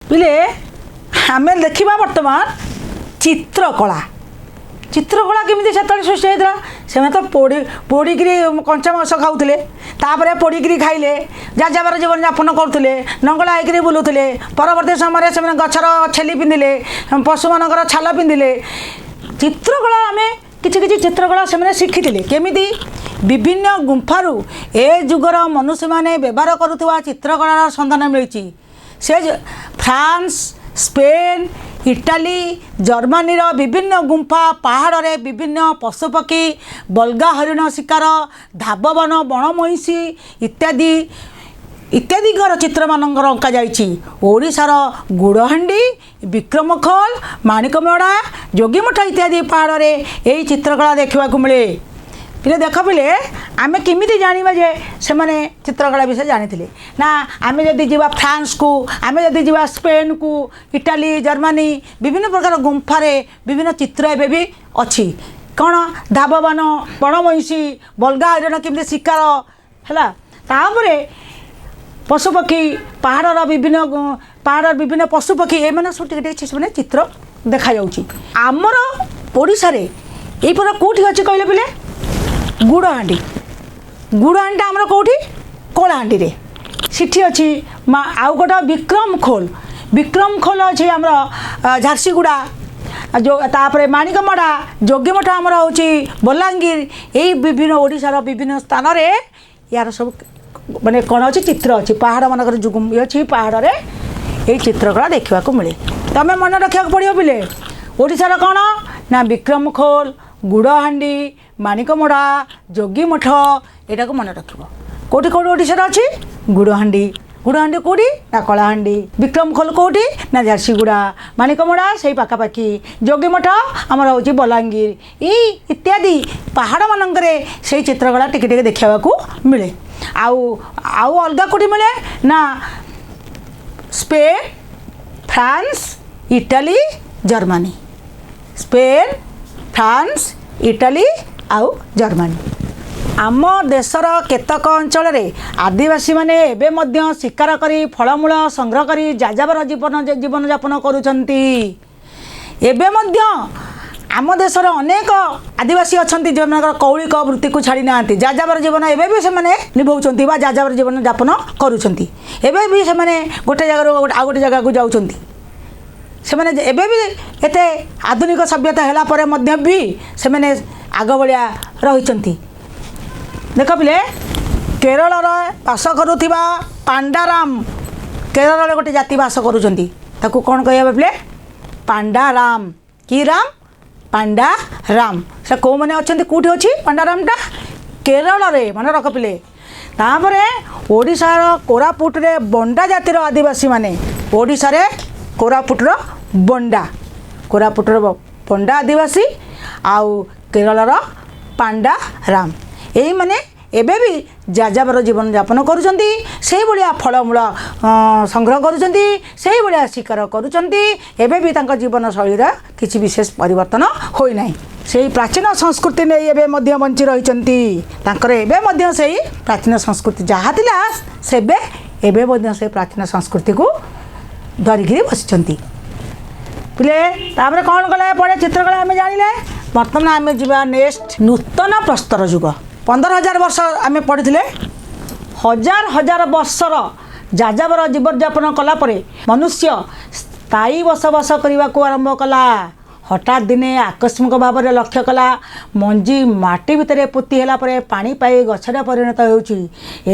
ପିଲେ, ଆମେ ଦେଖିବା ବର୍ତ୍ତମାନ ଚିତ୍ରକଳା। ଚିତ୍ରକଳା କେମିତି ସେତେବେଳେ ସୃଷ୍ଟି ହେଇଥିଲା? ସେମାନେ ତ ପୋଡ଼ି ପୋଡ଼ିକିରି କଞ୍ଚା ମାଂସ ଖାଉଥିଲେ, ତାପରେ ପୋଡ଼ିକିରି ଖାଇଲେ, ଯାଯାବର ଜୀବନଯାପନ କରୁଥିଲେ, ନଙ୍ଗଳା ହେଇକିରି ବୁଲୁଥିଲେ। ପରବର୍ତ୍ତୀ ସମୟରେ ସେମାନେ ଗଛର ଛେଲି ପିନ୍ଧିଲେ, ପଶୁମାନଙ୍କର ଛାଲ ପିନ୍ଧିଲେ। ଚିତ୍ରକଳା, ଆମେ କିଛି କିଛି ଚିତ୍ରକଳା ସେମାନେ ଶିଖିଥିଲେ କେମିତି? ବିଭିନ୍ନ ଗୁମ୍ଫାରୁ ଏ ଯୁଗର ମନୁଷ୍ୟମାନେ ବ୍ୟବହାର କରୁଥିବା ଚିତ୍ରକଳାର ସନ୍ଧାନ ମିଳିଛି। ସେ ଫ୍ରାନ୍ସ, ସ୍ପେନ୍, ଇଟାଲୀ, ଜର୍ମାନୀର ବିଭିନ୍ନ ଗୁମ୍ଫା ପାହାଡ଼ରେ ବିଭିନ୍ନ ପଶୁପକ୍ଷୀ, ବଲଗା ହରିଣ ଶିକାର, ଧାବବାନ ବଣ ମଇଁଷି ଇତ୍ୟାଦି ଇତ୍ୟାଦିଙ୍କର ଚିତ୍ରମାନଙ୍କର ଅଙ୍କା ଯାଇଛି। ଓଡ଼ିଶାର ଗୁଡ଼ହାଣ୍ଡି, ବିକ୍ରମଖୋଲ, ମାଣିକମଡ଼ା, ଯୋଗୀମଠ ଇତ୍ୟାଦି ପାହାଡ଼ରେ ଏହି ଚିତ୍ରକଳା ଦେଖିବାକୁ ମିଳେ। ପିଲେ, ଦେଖ ପିଲେ, ଆମେ କେମିତି ଜାଣିବା ଯେ ସେମାନେ ଚିତ୍ରକଳା ବିଷୟରେ ଜାଣିଥିଲେ? ନା, ଆମେ ଯଦି ଯିବା ଫ୍ରାନ୍ସକୁ, ଆମେ ଯଦି ଯିବା ସ୍ପେନ୍କୁ, ଇଟାଲୀ, ଜର୍ମାନୀ, ବିଭିନ୍ନ ପ୍ରକାର ଗୁମ୍ଫାରେ ବିଭିନ୍ନ ଚିତ୍ର ଏବେ ବି ଅଛି। କ'ଣ? ଧାବବାନ ବଣ ମଇଁଷି, ବଲଗା ହରିଣ କେମିତି ଶିକାର ହେଲା, ତାପରେ ପଶୁପକ୍ଷୀ, ପାହାଡ଼ର ବିଭିନ୍ନ ପଶୁପକ୍ଷୀ, ଏମାନେ ସବୁ ଟିକେ ଟିକେ ସେମାନେ ଚିତ୍ର ଦେଖାଯାଉଛି। ଆମର ଓଡ଼ିଶାରେ ଏଇପଟ କେଉଁଠି ଅଛି କହିଲେ ପିଲେ? ଗୁଡ଼ହାଣ୍ଡି। ଗୁଡ଼ହାଣ୍ଡିଟା ଆମର କେଉଁଠି? କଳାହାଣ୍ଡିରେ ସେଠି ଅଛି ମା। ଆଉ ଗୋଟେ ବିକ୍ରମ ଖୋଲ। ବିକ୍ରମ ଖୋଲ ଅଛି ଆମର ଝାରସୁଗୁଡ଼ା ଯେଉଁ। ତାପରେ ମାଣିକମଡ଼ା, ଯୋଗୀମଠ ଆମର ହେଉଛି ବଲାଙ୍ଗୀର। ଏଇ ବିଭିନ୍ନ ଓଡ଼ିଶାର ବିଭିନ୍ନ ସ୍ଥାନରେ ୟାର ସବୁ ମାନେ କ'ଣ ଅଛି? ଚିତ୍ର ଅଛି। ପାହାଡ଼ମାନଙ୍କର ଯୁଗ ଅଛି, ପାହାଡ଼ରେ ଏଇ ଚିତ୍ରକଳା ଦେଖିବାକୁ ମିଳେ। ତମେ ମନେ ରଖିବାକୁ ପଡ଼ିବ ପିଲେ, ଓଡ଼ିଶାର କ'ଣ ନା ବିକ୍ରମଖୋଲ, ଗୁଡ଼ହାଣ୍ଡି, ମାଣିକମଡ଼ା, ଯୋଗୀମଠ। ଏଇଟାକୁ ମନେ ରଖିବ। କେଉଁଠି କେଉଁଠି ଓଡ଼ିଶାର ଅଛି? ଗୁଡ଼ହାଣ୍ଡି। ଗୁଡ଼ହାଣ୍ଡି କେଉଁଠି ନା କଳାହାଣ୍ଡି। ବିକ୍ରମଖୋଲ କେଉଁଠି ନା ଝାରସୁଗୁଡ଼ା। ମାଣିକମଡ଼ା ସେଇ ପାଖାପାଖି। ଯୋଗୀମଠ ଆମର ହେଉଛି ବଲାଙ୍ଗୀର। ଏଇ ଇତ୍ୟାଦି ପାହାଡ଼ମାନଙ୍କରେ ସେଇ ଚିତ୍ରକଳା ଟିକେ ଟିକେ ଦେଖିବାକୁ ମିଳେ। ଆଉ ଆଉ ଅଲଗା କେଉଁଠି ମିଳେ ନା Spain, France, Italy, Germany. Spain, France, Italy ଆଉ ଜର୍ମାନୀ। ଆମ ଦେଶର କେତେକ ଅଞ୍ଚଳରେ ଆଦିବାସୀମାନେ ଏବେ ମଧ୍ୟ ଶିକାର କରି, ଫଳମୂଳ ସଂଗ୍ରହ କରି ଯାଯାବର ଜୀବନଯାପନ କରୁଛନ୍ତି। ଏବେ ମଧ୍ୟ ଆମ ଦେଶର ଅନେକ ଆଦିବାସୀ ଅଛନ୍ତି, ଯେଉଁମାନଙ୍କର କୌଳିକ ବୃତ୍ତିକୁ ଛାଡ଼ି ନାହାନ୍ତି। ଯାଯାବର ଜୀବନ ଏବେ ବି ସେମାନେ ନିଭାଉଛନ୍ତି ବା ଯାଯାବର ଜୀବନ ଯାପନ କରୁଛନ୍ତି। ଏବେ ବି ସେମାନେ ଗୋଟେ ଜାଗାରୁ ଆଉ ଗୋଟେ ଜାଗାକୁ ଯାଉଛନ୍ତି। ସେମାନେ ଏବେ ବି ଏତେ ଆଧୁନିକ ସଭ୍ୟତା ହେଲା ପରେ ମଧ୍ୟ ବି ସେମାନେ ଆଗ ଭଳିଆ ରହିଛନ୍ତି। ଦେଖ ପିଲେ, କେରଳରେ ବାସ କରୁଥିବା ପାଣ୍ଡାରାମ। କେରଳରେ ଗୋଟେ ଜାତି ବାସ କରୁଛନ୍ତି, ତାକୁ କ'ଣ କହିବା ପିଲେ? ପାଣ୍ଡାରାମ। କି ରାମ? ପାଣ୍ଡାରାମ। ସେ କେଉଁମାନେ ଅଛନ୍ତି? କେଉଁଠି ଅଛି ପାଣ୍ଡାରାମଟା? କେରଳରେ। ମନେ ରଖ ପିଲେ। ତାପରେ ଓଡ଼ିଶାର କୋରାପୁଟରେ ବଣ୍ଡା ଜାତିର ଆଦିବାସୀମାନେ। ଓଡ଼ିଶାରେ କୋରାପୁଟର ବଣ୍ଡା, କୋରାପୁଟର ବଣ୍ଡା ଆଦିବାସୀ ଆଉ କେରଳର ପାଣ୍ଡାରାମ, ଏଇମାନେ ଏବେ ବି ଯାଯାବର ଜୀବନଯାପନ କରୁଛନ୍ତି। ସେଇଭଳିଆ ଫଳମୂଳ ସଂଗ୍ରହ କରୁଛନ୍ତି, ସେଇଭଳିଆ ଶିକାର କରୁଛନ୍ତି। ଏବେ ବି ତାଙ୍କ ଜୀବନଶୈଳୀର କିଛି ବିଶେଷ ପରିବର୍ତ୍ତନ ହୋଇନାହିଁ। ସେଇ ପ୍ରାଚୀନ ସଂସ୍କୃତି ନେଇ ଏବେ ମଧ୍ୟ ବଞ୍ଚି ରହିଛନ୍ତି। ତାଙ୍କର ଏବେ ମଧ୍ୟ ସେଇ ପ୍ରାଚୀନ ସଂସ୍କୃତି ଯାହା ଥିଲା ସେବେ, ଏବେ ମଧ୍ୟ ସେ ପ୍ରାଚୀନ ସଂସ୍କୃତିକୁ ଧରିକିରି ବସିଛନ୍ତି ପିଲେ। ତାପରେ କ'ଣ କଲା ପଡ଼େ? ଚିତ୍ରକଳା ଆମେ ଜାଣିଲେ। ବର୍ତ୍ତମାନ ଆମେ ଯିବା ନେକ୍ସଟ, ନୂତନ ପ୍ରସ୍ତର ଯୁଗ। 15,000 ବର୍ଷ ଆମେ ପଢ଼ିଥିଲେ। ହଜାର ହଜାର ବର୍ଷର ଯାଯାବର ଜୀବନଯାପନ କଲା ପରେ ମନୁଷ୍ୟ ସ୍ଥାୟୀ ବସବାସ କରିବାକୁ ଆରମ୍ଭ କଲା। ହଠାତ୍ ଦିନେ ଆକସ୍ମିକ ଭାବରେ ଲକ୍ଷ୍ୟ କଲା, ମଞ୍ଜି ମାଟି ଭିତରେ ପୋତି ହେଲା ପରେ ପାଣି ପାଇ ଗଛରେ ପରିଣତ ହେଉଛି।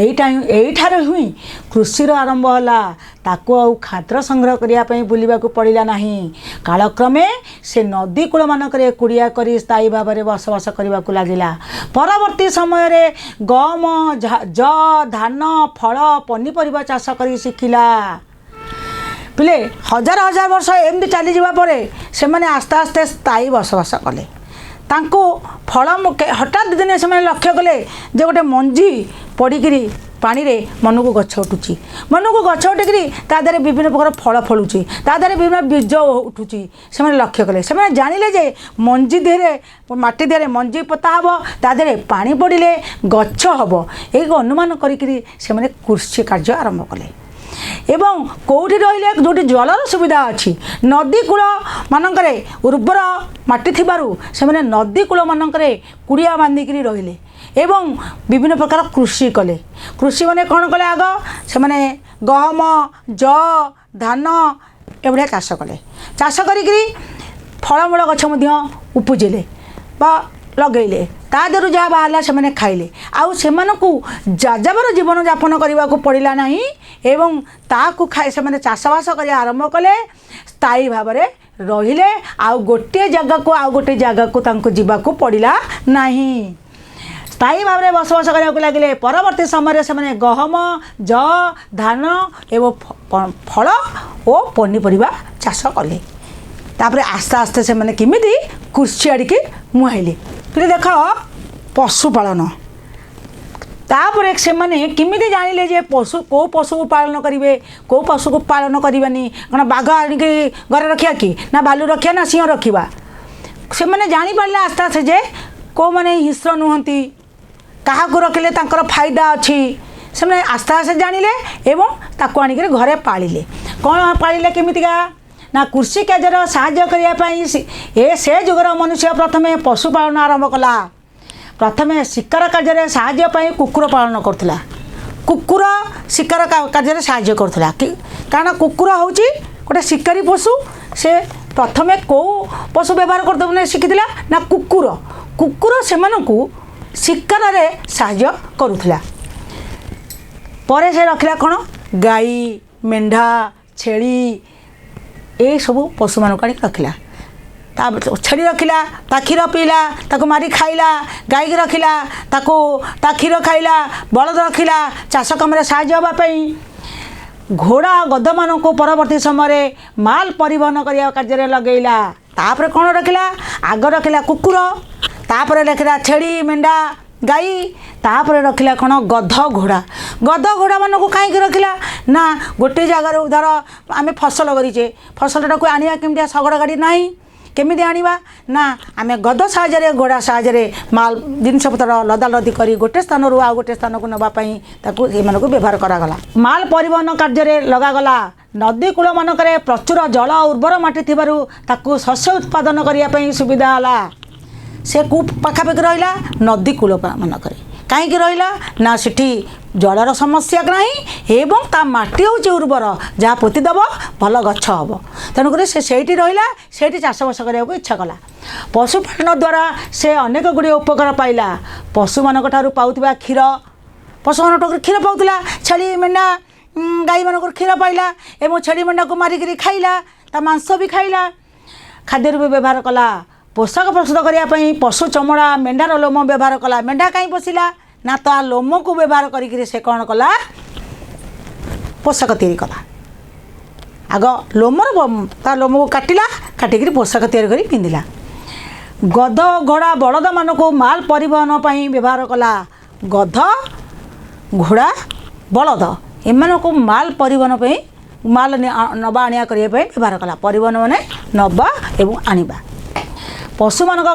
ଏଇଠାରୁ ହିଁ କୃଷିର ଆରମ୍ଭ ହେଲା। ତାକୁ ଆଉ ଖାଦ୍ୟ ସଂଗ୍ରହ କରିବା ପାଇଁ ବୁଲିବାକୁ ପଡ଼ିଲା ନାହିଁ। କାଳକ୍ରମେ ସେ ନଦୀ କୂଳମାନଙ୍କରେ କୁଡ଼ିଆ କରି ସ୍ଥାୟୀ ଭାବରେ ବସବାସ କରିବାକୁ ଲାଗିଲା। ପରବର୍ତ୍ତୀ ସମୟରେ ଗହମ, ଧାନ, ଫଳ, ପନିପରିବା ଚାଷ କରି ଶିଖିଲା। ପିଲେ, ହଜାର ହଜାର ବର୍ଷ ଏମିତି ଚାଲିଯିବା ପରେ ସେମାନେ ଆସ୍ତେ ଆସ୍ତେ ସ୍ଥାୟୀ ବସବାସ କଲେ। ତାଙ୍କୁ ଫଳ ହଠାତ୍ ଦିନେ ସେମାନେ ଲକ୍ଷ୍ୟ କଲେ ଯେ ଗୋଟେ ମଞ୍ଜି ପଡ଼ିକିରି ପାଣିରେ ମନକୁ ଗଛ ଉଠୁଛି। ମନକୁ ଗଛ ଉଠିକିରି ତା ଦେହରେ ବିଭିନ୍ନ ପ୍ରକାର ଫଳ ଫଳୁଛି, ତା ଦେହରେ ବିଭିନ୍ନ ବୀଜ ଉଠୁଛି। ସେମାନେ ଲକ୍ଷ୍ୟ କଲେ, ସେମାନେ ଜାଣିଲେ ଯେ ମଞ୍ଜି ଦେହରେ, ମାଟି ଦେହରେ ମଞ୍ଜି ପୋତା ହେବ, ତା ଦେହରେ ପାଣି ପଡ଼ିଲେ ଗଛ ହେବ। ଏଇ ଅନୁମାନ କରିକିରି ସେମାନେ କୃଷି କାର୍ଯ୍ୟ ଆରମ୍ଭ କଲେ। ଏବଂ କେଉଁଠି ରହିଲେ? ଯେଉଁଠି ଜଳର ସୁବିଧା ଅଛି। ନଦୀ କୂଳ ମାନଙ୍କରେ ଉର୍ବର ମାଟି ଥିବାରୁ ସେମାନେ ନଦୀ କୂଳ ମାନଙ୍କରେ କୁଡ଼ିଆ ବାନ୍ଧିକିରି ରହିଲେ ଏବଂ ବିଭିନ୍ନ ପ୍ରକାର କୃଷି କଲେ। କୃଷିମାନେ କ'ଣ କଲେ? ଆଗ ସେମାନେ ଗହମ, ଯଅ, ଧାନ ଏଭଳିଆ ଚାଷ କଲେ। ଚାଷ କରିକିରି ଫଳମୂଳ ଗଛ ମଧ୍ୟ ଉପୁଜିଲେ ବା ଲଗେଇଲେ। ତା ଦେହରୁ ଯାହା ବାହାରିଲା ସେମାନେ ଖାଇଲେ। ଆଉ ସେମାନଙ୍କୁ ଯାଯାବର ଜୀବନଯାପନ କରିବାକୁ ପଡ଼ିଲା ନାହିଁ ଏବଂ ତାକୁ ଖାଇ ସେମାନେ ଚାଷବାସ କରିବା ଆରମ୍ଭ କଲେ, ସ୍ଥାୟୀ ଭାବରେ ରହିଲେ। ଆଉ ଗୋଟିଏ ଜାଗାକୁ ଆଉ ଗୋଟିଏ ଜାଗାକୁ ତାଙ୍କୁ ଯିବାକୁ ପଡ଼ିଲା ନାହିଁ। ସ୍ଥାୟୀ ଭାବରେ ବସବାସ କରିବାକୁ ଲାଗିଲେ। ପରବର୍ତ୍ତୀ ସମୟରେ ସେମାନେ ଗହମ, ଯଅ, ଧାନ ଏବଂ ଫଳ ଓ ପନିପରିବା ଚାଷ କଲେ। ତାପରେ ଆସ୍ତେ ଆସ୍ତେ ସେମାନେ କେମିତି କୃଷି ଆଡ଼ିକି ମୁହାଁଇଲେ। ପିଲେ ଦେଖ, ପଶୁପାଳନ। ତାପରେ ସେମାନେ କେମିତି ଜାଣିଲେ ଯେ ପଶୁ, କେଉଁ ପଶୁକୁ ପାଳନ କରିବେ, କେଉଁ ପଶୁକୁ ପାଳନ କରିବେନି? କ'ଣ ବାଘ ଆଣିକି ଘରେ ରଖିବା କି ନା ଭାଲୁ ରଖିବା ନା ସିଂହ ରଖିବା? ସେମାନେ ଜାଣିପାରିଲେ ଆସ୍ତେ ଆସ୍ତେ ଯେ କେଉଁମାନେ ହିଂସ୍ର ନୁହନ୍ତି, କାହାକୁ ରଖିଲେ ତାଙ୍କର ଫାଇଦା ଅଛି। ସେମାନେ ଆସ୍ତେ ଆସ୍ତେ ଜାଣିଲେ ଏବଂ ତାକୁ ଆଣିକିରି ଘରେ ପାଳିଲେ। କ'ଣ ପାଳିଲେ, କେମିତିକା ନା କୃଷି କାର୍ଯ୍ୟର ସାହାଯ୍ୟ କରିବା ପାଇଁ ସେ ଯୁଗର ମନୁଷ୍ୟ ପ୍ରଥମେ ପଶୁପାଳନ ଆରମ୍ଭ କଲା। ପ୍ରଥମେ ଶିକାର କାର୍ଯ୍ୟରେ ସାହାଯ୍ୟ ପାଇଁ କୁକୁର ପାଳନ କରୁଥିଲା। କୁକୁର ଶିକାର କାର୍ଯ୍ୟରେ ସାହାଯ୍ୟ କରୁଥିଲା କି, କାରଣ କୁକୁର ହେଉଛି ଗୋଟେ ଶିକାରୀ ପଶୁ। ସେ ପ୍ରଥମେ କେଉଁ ପଶୁ ବ୍ୟବହାର କରୁଥିଲେ ଶିଖିଥିଲା ନା କୁକୁର। କୁକୁର ସେମାନଙ୍କୁ ଶିକାରରେ ସାହାଯ୍ୟ କରୁଥିଲା। ପରେ ସେ ରଖିଲା କ'ଣ? ଗାଈ, ମେଣ୍ଢା, ଛେଳି, ଏସବୁ ପଶୁମାନଙ୍କୁ ଆଣିକି ରଖିଲା। ତା ଛେଳି ରଖିଲା, ତା କ୍ଷୀର ପିଇଲା, ତାକୁ ମାରି ଖାଇଲା। ଗାଈକି ରଖିଲା, ତାକୁ ତା କ୍ଷୀର ଖାଇଲା। ବଳଦ ରଖିଲା ଚାଷ କାମରେ ସାହାଯ୍ୟ ହେବା ପାଇଁ। ଘୋଡ଼ା, ଗଧମାନଙ୍କୁ ପରବର୍ତ୍ତୀ ସମୟରେ ମାଲ ପରିବହନ କରିବା କାର୍ଯ୍ୟରେ ଲଗେଇଲା। ତାପରେ କ'ଣ ରଖିଲା? ଆଗ ରଖିଲା କୁକୁର, ତାପରେ ରଖିଲା ଛେଳି, ମେଣ୍ଢା, ଗାଈ, ତାପରେ ରଖିଲା କ'ଣ? ଗଧ, ଘୋଡ଼ା। ଗଧ ଘୋଡ଼ାମାନଙ୍କୁ କାହିଁକି ରଖିଲା ନା ଗୋଟିଏ ଜାଗାରୁ ଧର ଆମେ ଫସଲ କରିଛେ, ଫସଲଟାକୁ ଆଣିବା କେମିତି? ଶଗଡ଼ ଗାଡ଼ି ନାହିଁ, କେମିତି ଆଣିବା? ନା ଆମେ ଗଧ ସାହାଯ୍ୟରେ, ଘୋଡ଼ା ସାହାଯ୍ୟରେ ମାଲ ଜିନିଷପତ୍ର ଲଦାଲଦି କରି ଗୋଟେ ସ୍ଥାନରୁ ଆଉ ଗୋଟେ ସ୍ଥାନକୁ ନେବା ପାଇଁ ତାକୁ ଏମାନଙ୍କୁ ବ୍ୟବହାର କରାଗଲା। ମାଲ ପରିବହନ କାର୍ଯ୍ୟରେ ଲଗାଗଲା। ନଦୀ କୂଳମାନଙ୍କରେ ପ୍ରଚୁର ଜଳ, ଉର୍ବର ମାଟି ଥିବାରୁ ତାକୁ ଶସ୍ୟ ଉତ୍ପାଦନ କରିବା ପାଇଁ ସୁବିଧା ହେଲା। ସେ କେଉଁ ପାଖାପାଖି ରହିଲା? ନଦୀ କୂଳ ମାନଙ୍କରେ। କାହିଁକି ରହିଲା ନା ସେଠି ଜଳର ସମସ୍ୟା ନାହିଁ ଏବଂ ତା ମାଟି ହେଉଛି ଉର୍ବର, ଯାହା ପୋତି ଦେବ ଭଲ ଗଛ ହେବ। ତେଣୁକରି ସେ ସେଇଠି ରହିଲା, ସେଇଠି ଚାଷବାସ କରିବାକୁ ଇଚ୍ଛା କଲା। ପଶୁପାଳନ ଦ୍ୱାରା ସେ ଅନେକ ଗୁଡ଼ିଏ ଉପକାର ପାଇଲା। ପଶୁମାନଙ୍କ ଠାରୁ ପାଉଥିବା କ୍ଷୀର, ପଶୁମାନଙ୍କ ଠାରୁ କ୍ଷୀର ପାଉଥିଲା। ଛେଳି, ମେଣ୍ଢା, ଗାଈମାନଙ୍କର କ୍ଷୀର ପାଇଲା ଏବଂ ଛେଳି ମେଣ୍ଢାକୁ ମାରିକିରି ଖାଇଲା, ତା ମାଂସ ବି ଖାଇଲା, ଖାଦ୍ୟ ରୂପେ ବ୍ୟବହାର କଲା। ପୋଷାକ ପ୍ରସ୍ତୁତ କରିବା ପାଇଁ ପଶୁ ଚମଡ଼ା, ମେଣ୍ଢାର ଲୋମ ବ୍ୟବହାର କଲା। ମେଣ୍ଢା କାହିଁ ପୋଷିଲା ନା ତା ଲୋମକୁ ବ୍ୟବହାର କରିକିରି ସେ କ'ଣ କଲା? ପୋଷାକ ତିଆରି କଲା। ଆଗ ଲୋମର ତା ଲୋମକୁ କାଟିଲା, କାଟିକିରି ପୋଷାକ ତିଆରି କରି ପିନ୍ଧିଲା। ଗଧ, ଘୋଡ଼ା, ବଳଦମାନଙ୍କୁ ମାଲ ପରିବହନ ପାଇଁ ବ୍ୟବହାର କଲା। ଗଧ, ଘୋଡ଼ା, ବଳଦ ଏମାନଙ୍କୁ ମାଲ ପରିବହନ ପାଇଁ, ମାଲ ନେବା ଆଣିବା କରିବା ପାଇଁ ବ୍ୟବହାର କଲା। ପରିବହନ ମାନେ ନେବା ଏବଂ ଆଣିବା। ପଶୁମାନଙ୍କ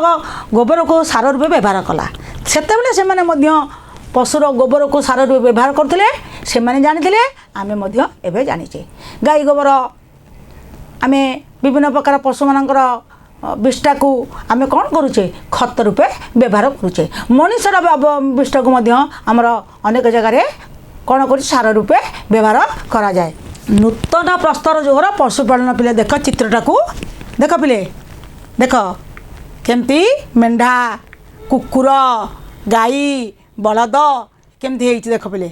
ଗୋବରକୁ ସାର ରୂପେ ବ୍ୟବହାର କଲା। ସେତେବେଳେ ସେମାନେ ମଧ୍ୟ ପଶୁର ଗୋବରକୁ ସାର ରୂପେ ବ୍ୟବହାର କରୁଥିଲେ। ସେମାନେ ଜାଣିଥିଲେ, ଆମେ ମଧ୍ୟ ଏବେ ଜାଣିଛେ। ଗାଈ ଗୋବର, ଆମେ ବିଭିନ୍ନ ପ୍ରକାର ପଶୁମାନଙ୍କର ବିଷ୍ଠାକୁ ଆମେ କ'ଣ କରୁଛେ? ଖତ ରୂପେ ବ୍ୟବହାର କରୁଛେ। ମଣିଷର ବିଷ୍ଠାକୁ ମଧ୍ୟ ଆମର ଅନେକ ଜାଗାରେ କ'ଣ କରୁଛେ? ସାର ରୂପେ ବ୍ୟବହାର କରାଯାଏ। ନୂତନ ପ୍ରସ୍ତର ଯୁଗର ପଶୁପାଳନ। ପିଲେ ଦେଖ, ଚିତ୍ରଟାକୁ ଦେଖ। ପିଲେ ଦେଖ, କେମିତି ମେଣ୍ଢା, କୁକୁର, ଗାଈ, ବଳଦ କେମିତି ହେଇଛି ଦେଖ ପିଲେ।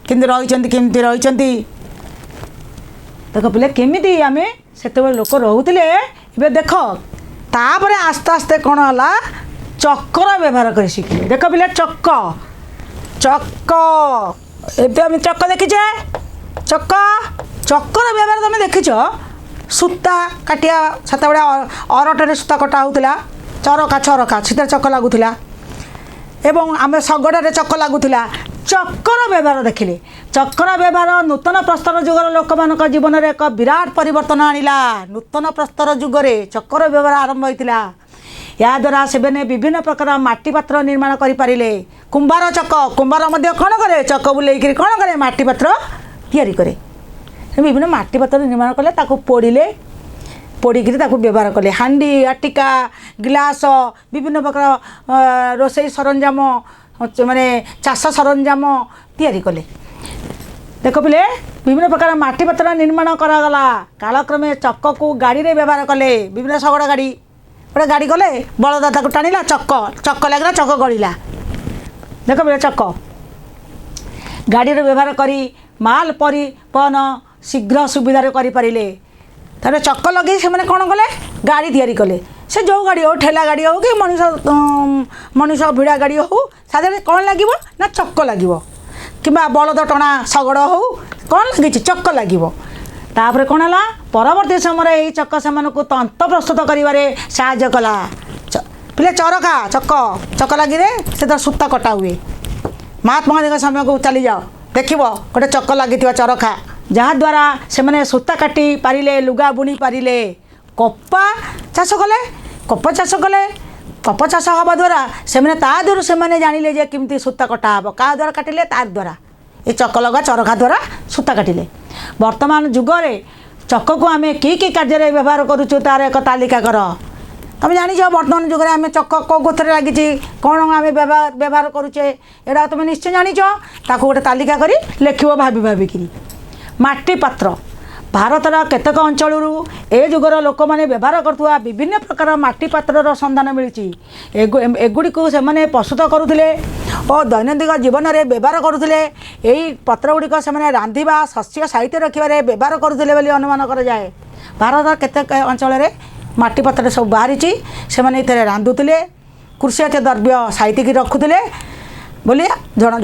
କେମିତି ରହିଛନ୍ତି, କେମିତି ରହିଛନ୍ତି ଦେଖ ପିଲେ। କେମିତି ଆମେ ସେତେବେଳେ ଲୋକ ରହୁଥିଲେ ଏବେ ଦେଖ। ତାପରେ ଆସ୍ତେ ଆସ୍ତେ କ'ଣ ହେଲା? ଚକର ବ୍ୟବହାର କରି ଶିଖିଲେ। ଦେଖ ପିଲେ, ଚକ, ଚକ। ଏବେ ଆମେ ଚକ ଦେଖିଛେ। ଚକ, ଚକର ବ୍ୟବହାର ତମେ ଦେଖିଛ। ସୂତା କାଟିଆ, ସେତେବେଳେ ଅରଟରେ ସୂତା କଟା ହେଉଥିଲା। ଚରକା, ଚରକା, ସେଥିରେ ଚକ ଲାଗୁଥିଲା ଏବଂ ଆମେ ଶଗଡ଼ରେ ଚକ ଲାଗୁଥିଲା। ଚକର ବ୍ୟବହାର ଦେଖିଲେ। ଚକର ବ୍ୟବହାର ନୂତନ ପ୍ରସ୍ତର ଯୁଗର ଲୋକମାନଙ୍କ ଜୀବନରେ ଏକ ବିରାଟ ପରିବର୍ତ୍ତନ ଆଣିଲା। ନୂତନ ପ୍ରସ୍ତର ଯୁଗରେ ଚକର ବ୍ୟବହାର ଆରମ୍ଭ ହୋଇଥିଲା। ଏହାଦ୍ୱାରା ସେମାନେ ବିଭିନ୍ନ ପ୍ରକାର ମାଟି ପାତ୍ର ନିର୍ମାଣ କରିପାରିଲେ। କୁମ୍ଭାର ଚକ, କୁମ୍ଭାର ମଧ୍ୟ କ'ଣ କରେ? ଚକ ବୁଲେଇକିରି କ'ଣ କରେ? ମାଟି ପାତ୍ର ତିଆରି କରେ। ବିଭିନ୍ନ ମାଟି ପାତ୍ର ନିର୍ମାଣ କଲେ, ତାକୁ ପୋଡ଼ିଲେ, ପୋଡ଼ିକିରି ତାକୁ ବ୍ୟବହାର କଲେ। ହାଣ୍ଡି, ଆଟିକା, ଗ୍ଲାସ, ବିଭିନ୍ନ ପ୍ରକାର ରୋଷେଇ ସରଞ୍ଜାମ, ମାନେ ଚାଷ ସରଞ୍ଜାମ ତିଆରି କଲେ। ଦେଖ ପିଲେ, ବିଭିନ୍ନ ପ୍ରକାର ମାଟି ପାତ୍ର ନିର୍ମାଣ କରାଗଲା। କାଳକ୍ରମେ ଚକକୁ ଗାଡ଼ିରେ ବ୍ୟବହାର କଲେ। ବିଭିନ୍ନ ଶଗଡ଼ ଗାଡ଼ି, ଗୋଟେ ଗାଡ଼ି କଲେ, ବଳଦ ତାକୁ ଟାଣିଲା, ଚକ ଚକ ଲାଗିଲା, ଚକ ଗଳିଲା। ଦେଖ ପିଲେ, ଚକ ଗାଡ଼ିର ବ୍ୟବହାର କରି ମାଲ ପରିବହନ ଶୀଘ୍ର ସୁବିଧାରେ କରିପାରିଲେ। ତାପରେ ଚକ ଲଗେଇ ସେମାନେ କ'ଣ କଲେ? ଗାଡ଼ି ତିଆରି କଲେ। ସେ ଯେଉଁ ଗାଡ଼ି ହେଉ, ଠେଲା ଗାଡ଼ି ହେଉ କି ମଣିଷ ଭିଡ଼ା ଗାଡ଼ି ହେଉ, ତା ଦେହରେ କ'ଣ ଲାଗିବ ନା ଚକ ଲାଗିବ, କିମ୍ବା ବଳଦ ଟଣା ଶଗଡ଼ ହେଉ, କ'ଣ ଲାଗିଛି? ଚକ ଲାଗିବ। ତାପରେ କ'ଣ ହେଲା? ପରବର୍ତ୍ତୀ ସମୟରେ ଏହି ଚକ ସେମାନଙ୍କୁ ତନ୍ତ ପ୍ରସ୍ତୁତ କରିବାରେ ସାହାଯ୍ୟ କଲା। ପିଲେ, ଚରଖା, ଚକ ଚକ ଲାଗିରେ ସେଥିରେ ସୂତା କଟା ହୁଏ। ମହାତ୍ମା ଗାନ୍ଧୀଙ୍କ ସମୟକୁ ଚାଲିଯାଅ, ଦେଖିବ ଗୋଟେ ଚକ ଲାଗିଥିବା ଚରଖା, ଯାହାଦ୍ୱାରା ସେମାନେ ସୂତା କାଟି ପାରିଲେ, ଲୁଗା ବୁଣି ପାରିଲେ। କପା ଚାଷ କଲେ। କପା ଚାଷ କଲେ। କପା ଚାଷ ହେବା ଦ୍ୱାରା ସେମାନେ ତା ଦେହରୁ ସେମାନେ ଜାଣିଲେ ଯେ କେମିତି ସୂତା କଟା ହେବ। କାହା ଦ୍ୱାରା କାଟିଲେ? ତାର ଦ୍ୱାରା, ଏ ଚକ ଲଗା ଚରଖା ଦ୍ୱାରା ସୂତା କାଟିଲେ। ବର୍ତ୍ତମାନ ଯୁଗରେ ଚକକୁ ଆମେ କି କି କାର୍ଯ୍ୟରେ ବ୍ୟବହାର କରୁଛୁ, ତାର ଏକ ତାଲିକା କର। ତମେ ଜାଣିଛ, ବର୍ତ୍ତମାନ ଯୁଗରେ ଆମେ ଚକ କେଉଁ କୋଉଥିରେ ଲାଗିଛି, କ'ଣ ଆମେ ବ୍ୟବହାର କରୁଛେ, ଏଇଟା ତୁମେ ନିଶ୍ଚୟ ଜାଣିଛ। ତାକୁ ଗୋଟେ ତାଲିକା କରି ଲେଖିବ ଭାବି ଭାବିକିରି। ମାଟି ପାତ୍ର। ଭାରତର କେତେକ ଅଞ୍ଚଳରୁ ଏ ଯୁଗର ଲୋକମାନେ ବ୍ୟବହାର କରୁଥିବା ବିଭିନ୍ନ ପ୍ରକାର ମାଟି ପାତ୍ରର ସନ୍ଧାନ ମିଳିଛି। ଏଗୁଡ଼ିକୁ ସେମାନେ ପ୍ରସ୍ତୁତ କରୁଥିଲେ ଓ ଦୈନନ୍ଦିନ ଜୀବନରେ ବ୍ୟବହାର କରୁଥିଲେ। ଏହି ପାତ୍ର ଗୁଡ଼ିକ ସେମାନେ ରାନ୍ଧିବା, ଶସ୍ୟ ସାଇତି ରଖିବାରେ ବ୍ୟବହାର କରୁଥିଲେ ବୋଲି ଅନୁମାନ କରାଯାଏ। ଭାରତର କେତେକ ଅଞ୍ଚଳରେ ମାଟି ପାତ୍ର ସବୁ ବାହାରିଛି। ସେମାନେ ଏଥିରେ ରାନ୍ଧୁଥିଲେ, କୃଷିଜାତୀୟ ଦ୍ରବ୍ୟ ସାଇତିକି ରଖୁଥିଲେ ବୋଲି